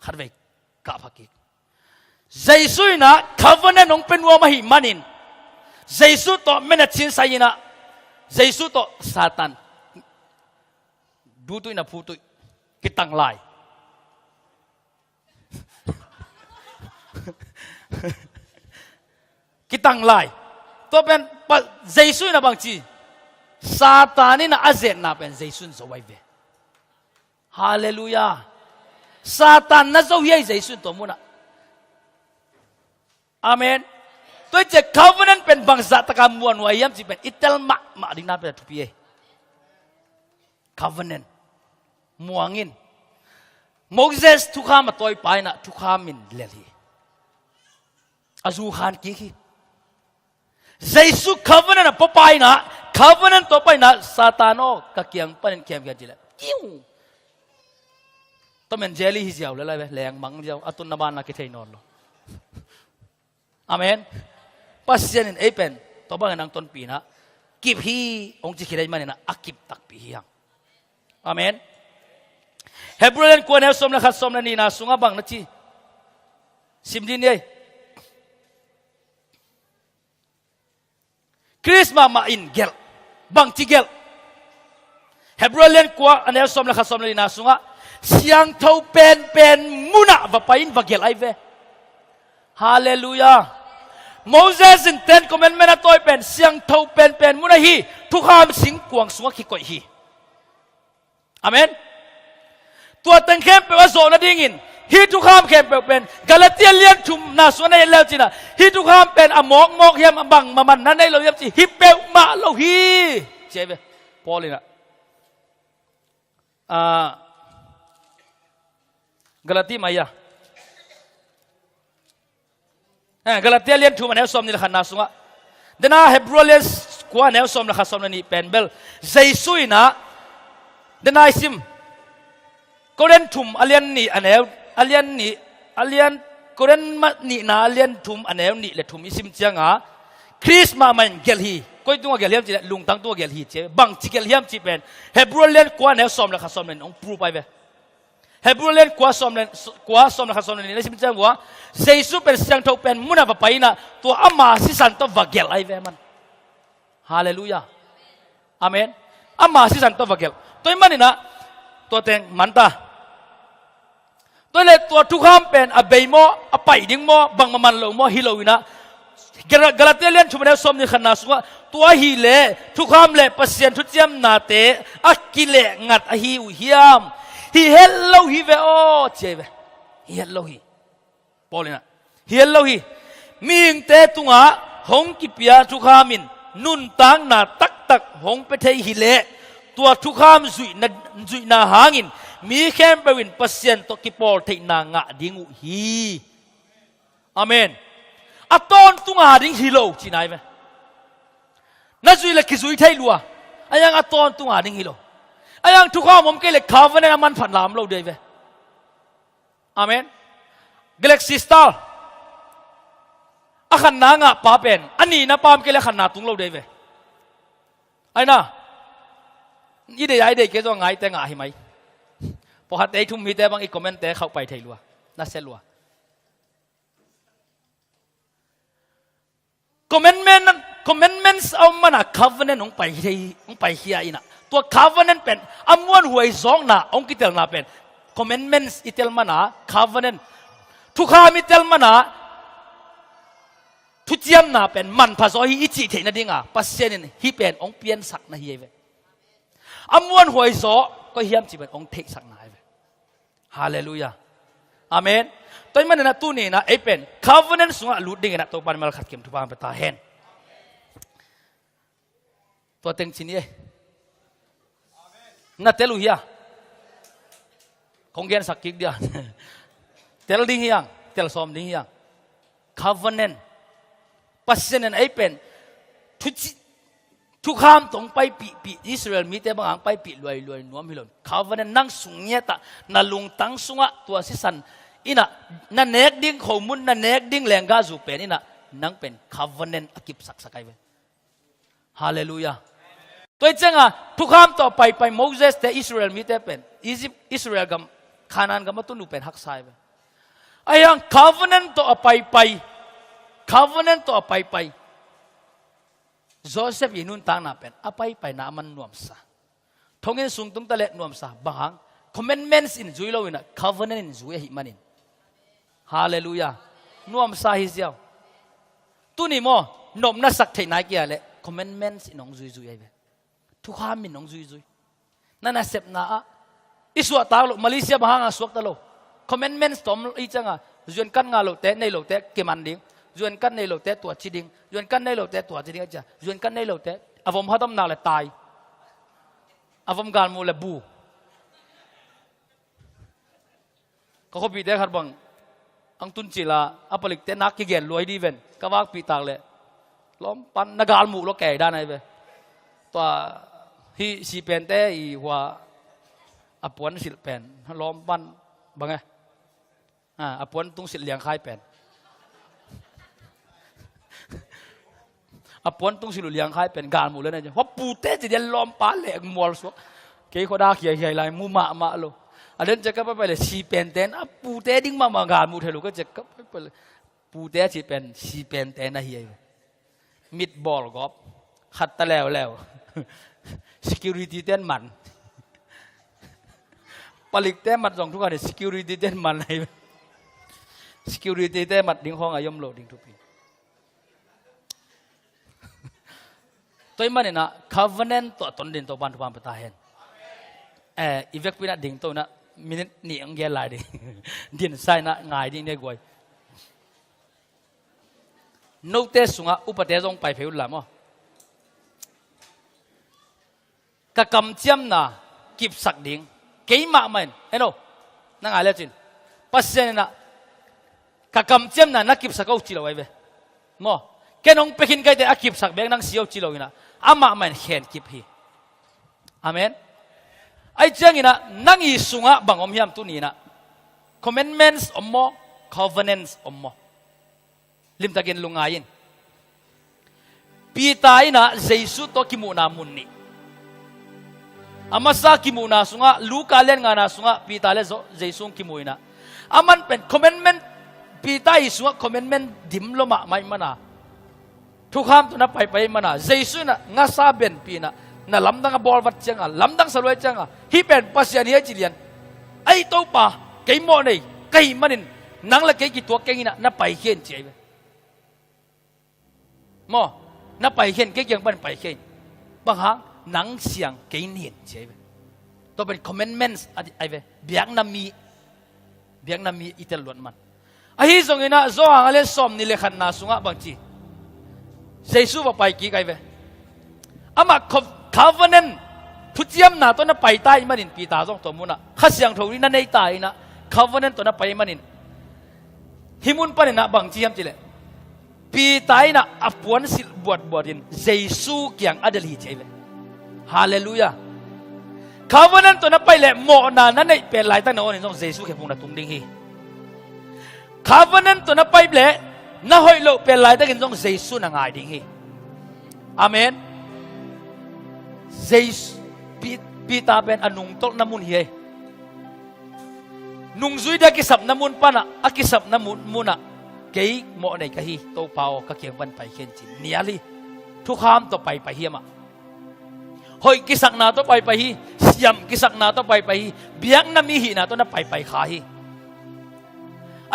Khatvei kah pha kik. Jesu in ah covenant hong pia nuam ahih manin Jesu tawh mena cinsai in ah Jesu tawh Satan dutuih na phutuih kitang lai. Kitang lai. Tua pen pa, Jesu in ah bangci, Satan in ah a zeetna pen Jesu in zo ai ve. Halleluiah. Satan na zo hi ei, Jesu in tua munah. Amen. Tua i ciah covenant pen bangzah taka muanhuai hiam cih pen i tel mahmah ding na pen a thupi ei. Covenant. Muang in. Moses thukham a tawipa inah thukham in lel hi. A zu khan kik hi. Jesu covenant a pawpa inah, covenant tawh pa inah, Satan aw, ka kiang panin khiamkhian cileh. Kiu. Tom and Jerry hi ziau le lai ve, lengmang ziau, a tunna banna kithei nawn lo. Amen. Pasian in ei pen tua bangin ang tonpih inah kip hi, hong ci khit ei maninah a kip takpi hi hang. Amen. Hebrew lian kua neu sawm le khat, sawm le nihna sungah bang na ci? Sim dih ni ei. Khrist mahmah in gelh. Bangci gelh? Hebrew lian kua a neu sawm le khat, sawm le nihna sungah siangtho penpen munah va pai in va gelh ai ve. Halleluiah. Moses in Ten Commandment a tawi pen siangtho penpen munah hi, thukham singkuang sungah kikoih hi. Amen. Tua teng khempeuh a zawh nadingin hih thukham khempeuh pen Galatia lian thumna sungah na et leu cinah, hih thukham pen a mawkmawk hiam, a bang mamanna nei lo hiam ci, hih peuhmah lo hi, ci ai ve. Paul inah, ah, Galatia mai-ah Eh, Galatia lian thum a neu sawm nih le khatna sungah, dena Hebrew lian kua a neu sawm le khat, sawm le nih pen bel Jesu inah, dena i sim, Korin thum a lian nih a neu, a lian nih, a lian, Korin ma-, nihna a lian thum a neu nih le thum i sim cianga, Khrist mahmah in gelh hi. Koi tungah gelh hiam cih leh lungtang tungah gelh hi ci. Bangci gelh hiam cih pen Hebrew lian kua a neu sawm le khat, sawm le nih hong prove ai ve. Hebrew lian kua sawm le, kua sawm le khat, sawm le nih na sim ciang ua, Jesu pen siangtho pen munah va pai inah tua ama sisan tawh va gelh ai ve man. Halleluiah. Amen. Ama sisan tawh va gelh. Tua i maninah tua teng manta. Tua i leh tua thukham pen a bei maw, a pai ding maw, bang maman lo maw, hi lo inah, Gala-, Galatia lian thum a neu sawm nih le khatna sungah, tua ahih leh thukham le Pasian thuciamnate a kileh ngat ahi uh hiam? Hi het lo hi ve aw, ci ai ve. Hi het lo hi. Paul inah, hi het lo hi. Mihingte tungah hong kipia thukham in nuntakna taktak hong pia thei hi leh, tua thukham zuihna, zuihna hangin mi khempeuh in Pasian tawh kipawl theihna ngah ding uh hi. Amen. A tawntung a ding hi lo, ci nai ve. Na zuih le kizui thei lua. A yang a tawntung a ding hi lo. A yang thukham om kei le covenant a manphat lam lo dei ve. Amen. Galaxy Star. A khatna ngah pa pen a nihna pa om kei le a khatna tung lo dei ve. Aina. I dei a i dei kei zong ngaite ngah hi mai. Pawlkhatte i thum hite bang i comment te khauh pai thei lua. Na se lua. Commandment, commandments a om mana covenant hong pai hi, hong pai hi a inah. Tua covenant pen a muanhuai zawkna hong kitelna pen. Commandments i tel mana covenant. Thukham i tel mana thuciamna pen manpha zaw hi i cih theih nadinga Pasian in hih pen hong piansak na hi ei ve. A muanhuai zaw koi hiam cih pen hong theihsak na hi ve. Halleluiah. Amen. Tua i maninah tuninah ei pen covenant sungah lut dinginah Topa in malkhat kim thupha hong pia ta hen. Tua teng ci ni ei. Na tel uh hia? Kong gensak kik dia. Tel ding hiang, tel sawm ding hiang. Covenant. Pasian in ei pen thuci thukham tawh hong paipihpih, Israel mite bangah hong paipih luailuai nuam hi lo. Covenant nang sung ngiatah na lungtang sungah tua sisan inah na nek ding khomun, na nek ding lenggahzu pen inah nang pen covenant a kipsaksak ai ve. Halleluiah. Tua i cianga thukham tawh paipai Moses te Israel mite pen Egypt, Israel gam, Canaan gam a tun uh pen haksa ai ve. A hiang covenant tawh a paipai, covenant tawh a paipai Joseph i nuntakna pen a paipaina a man nuamsa. Thonginn sung tumta le nuamsa. Bang hang? Commandments in zui lo inah covenant in zui ahih manin. Halleluiah. Nuamsa hi ziau. Tuni maw nopna sak theih nai kia le commandments in hong zuizui ahi ve. Thukham in hong zuizui. Na nasepna ah I suahtak loh, Malaysia bang hanga suakta lo. Commandments tom i cianga, zuan kan nga lote, nei lote, kiman ding. Zuan kan nei lote, tua ci ding. Zuan kan nei lote, tua ci ding, a cia. Zuan kan nei lote, a vom hatam nak le tai. A vom galmuh le bu. Ka khuapihte khat bang ang tun cila, a palikte nak kigen luai di ven. Ka vakpih tak le lawmpan na galmuh lo kei dan ai ve. Tua hi si pente i hua a puan silh pen lawmpan bang e. A, a puan tung silh liangkhai pen. A puan tung silh uh liangkhai pen galmuh le na cia. Hua pute ci dia lawmpa le mual suak. Kei khuada khiakhia lai mu mahmah lo. A den ciak ka paipai le si pente na pute ding mahmah galmuh thei lo ka ciak ka paipai le. Pute a ci pen si pente na hi ai. Mit bawl gawp. Khat ta leuleu. Security ten man. Palikte mat zong thukha ni security ten man ai. Security te mat ding khawng a yom lo ding thupi. Tua i maninah covenant tawh ton din Topan thupha pia ta hen. Eh, i vekpi inah ding to inah minute nih ang gel lai ding. Din sa inah ngai ding ne guai. Note sungah upate zong pai phei uh la maw. Ka kamciamna kipsak ding. Kei mahmah in. Eno. Na ngai lecin. Pasian inah ka kamciamna na kipsak uh ci lo ai ve. Maw. Ken hong pekhin kaite a kipsak bek nang si uh ci lo inah. Amahmah in khen kip hi. Amen. Ai cianginah nang i sungah bang om hiam tuni inah. Commandments om maw. Covenants om maw. Limtakin lungngai in. Peter inah Jesu tawh kimuhna mun nih. A masa kimuhna sungah Luka lian ngana sungah Peter le Zo-, Jesu kimuh inah. A man pen commandment Peter i sungah commandment dim lo mahmah ih mana. Thukham tawh na paipai ih mana. Jesu inah ngasa benpi inah. Na lamdang a bawl vat cianga. Lamdang saluai cianga. Hih pen Pasian hi a ci lian. Ai Topa, kei mawh nei. Ka hih manin. Nang le kei kituak keng inah. Na paikhia in ci ai ve. Maw, na paikhia in, kei kiang pan paikhia in. Bang hang, nang siang kei nin ci ai ve. Tua pen commandments a di ai ve. Biakna mi, biakna mi i tel luat man. Ahi zongin ah, Johan a lian sawm nih le khatna sungah bang ci. Jesu va pai kik ai ve. Amah co-, covenant, thuciamna tawh na pai ta i manin Peter zong tua munah. Kha Siangtho nih na nei ta inah, covenant tawh na pai i manin. Hih mun paninah bang ci hiam cileh. Peter inah a puan silh buatbuat in Jesu kiang a delh hi ci ai ve. Halleluiah. Covenant tawh na pai leh mawhna na neih pen laitak na onin zong Jesu khephung na tung ding hi. Covenant tawh na pai leh na hoih loh pen laitakin zong Jesu na ngai ding hi. Amen. Jesu, Pi-, Peter pen a nungtolhna mun hi ei. Nungzui dia kisapna mun panah, a kisapna mun, munah, kei mawh nei ka hi, Topa aw, ka kiang pan paikhia in ci. Nial hi, thukham tawh paipai hi amah. Hoih kisakna tawh paipai hi, siam kisakna tawh paipai hi, biakna mi hihna tawh na paipai kha hi.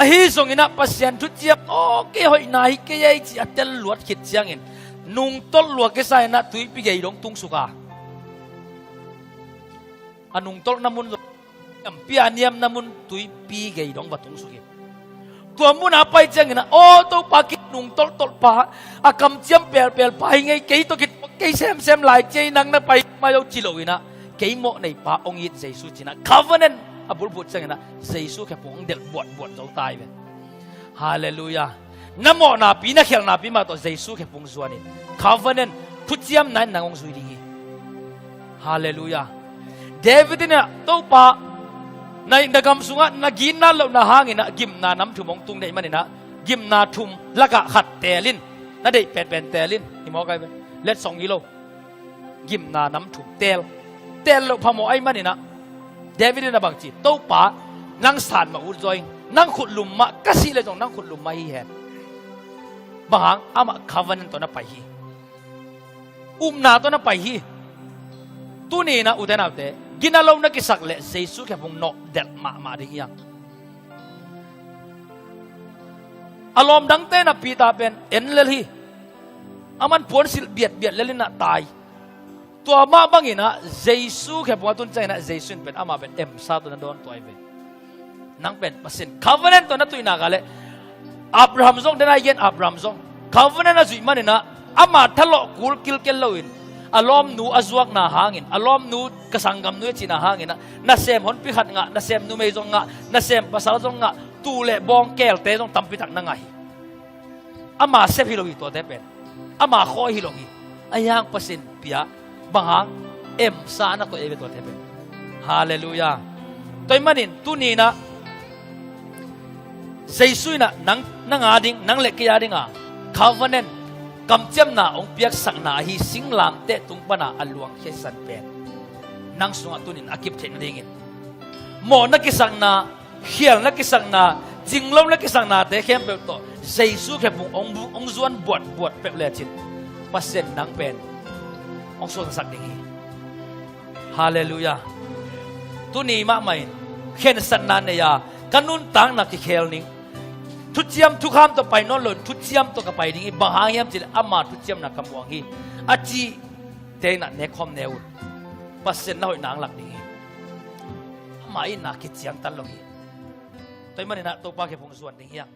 Ahi zonginah Pasian thuciam, aw, kei hoihna hi kei ei ci a tel luat khit ciangin, nungtolh lua kisa inah tuipi gei dong tungsuk a. A nungtolhna mun zong, niampi a niamna mun tuipi gei dong va tungsuk hi. Tua muna pai cianginah, aw Topa, kei nungtolhtolh pa, a kamciam pelpel pa hi ngei, kei tawh kituak kei semsem lai ciai nang na pai mai lo ci lo inah, kei mawh nei pa hong it Jesu cinah, covenant a bulphuh cianginah, Jesu khephung hong delh buatbuat zo ta hi ve. Halleluiah. Na mawhnapi, na khelhnapi mah tawh Jesu khephung zuanin. Covenant, thuciamna in nang hong zui ding hi. Halleluiah. David inah, Topa, na, na gam sungah, na ginna lohna hanginah, gimna nam thum hong tung deih maninah, gimna thum lakah khat teel in, na deih penpen teel in, hi mawk ai ve. Letsong hi lo. Gimna nam thum teel. Teel loh phamawh ahih maninah David inah bang ci, Topa, nang san mah ut zaw ing. Nang khutlum mah, ka sih leh zong nang khutlum mah hi hen. Bang hang, amah covenant tawh na pai hi. Upna tawh na pai hi. Tuni inah ute naute, gina lo na kisak leh Jesu khephung nawh delh mahmah ding hi hang. A lawm dangte na Peter pen en lel hi. Aman puansilh biatbiat lel inah tai. Tua mah bangin ah Jesu khephung a tun ciangin ah Jesu in pen amah pen emsa tawh na dawn tuah hi ve. Nang pen Pasian covenant tawh na tuihna ka leh Abraham zong, dena i gen Abraham zong covenant a zuih manin ah ama thalawh kul kilkel loin a lawmnu a zuakna hangin, a lawmnu ka sanggamnu a cihna hangin ah nasem honpi khat ngah, nasem numei zong ngah, nasem pasal zong ngah, tuu le bawngkelte zong tampitak na ngah hi. Ama sep hi lo hi tuate pen. Ama khawi hi lo hi. Ahi hang Pasian pia bang hang emsa na koih ei ve tuate pen. Halleluiah. Tua ahih manin tuni-in ah Jesu in ah nang, nang a ding, nang le kei a dinga covenant, kamciamna hong piaksakna ahi singlamteh tung pana a luangkhia sisan pen nang sungah tuni-in a kip theih nadingin, mawhna kisakna, khialna kisakna, cinglo na kisaknate khempeuh tawh Jesu khephung hong, hong zuan buatbuat peuh lecin Pasian nang pen hong suaktasak ding hi. Halleluiah. Tuni mahmah in khensatna nei-a ka nuntakna kikhel ning, thuciam thukham tawh pai nawn loin thuciam tawh ka pai ding hi, bang hang hiam cihleh ama thuciamna ka muang hi, a cihte in ah nekkhawm ne un. Pasian na hoihna hong lak ding hi. Ama itna kiciangtan lo hi. Tua ahih manin ah Topa khephung zuan ding hi hang.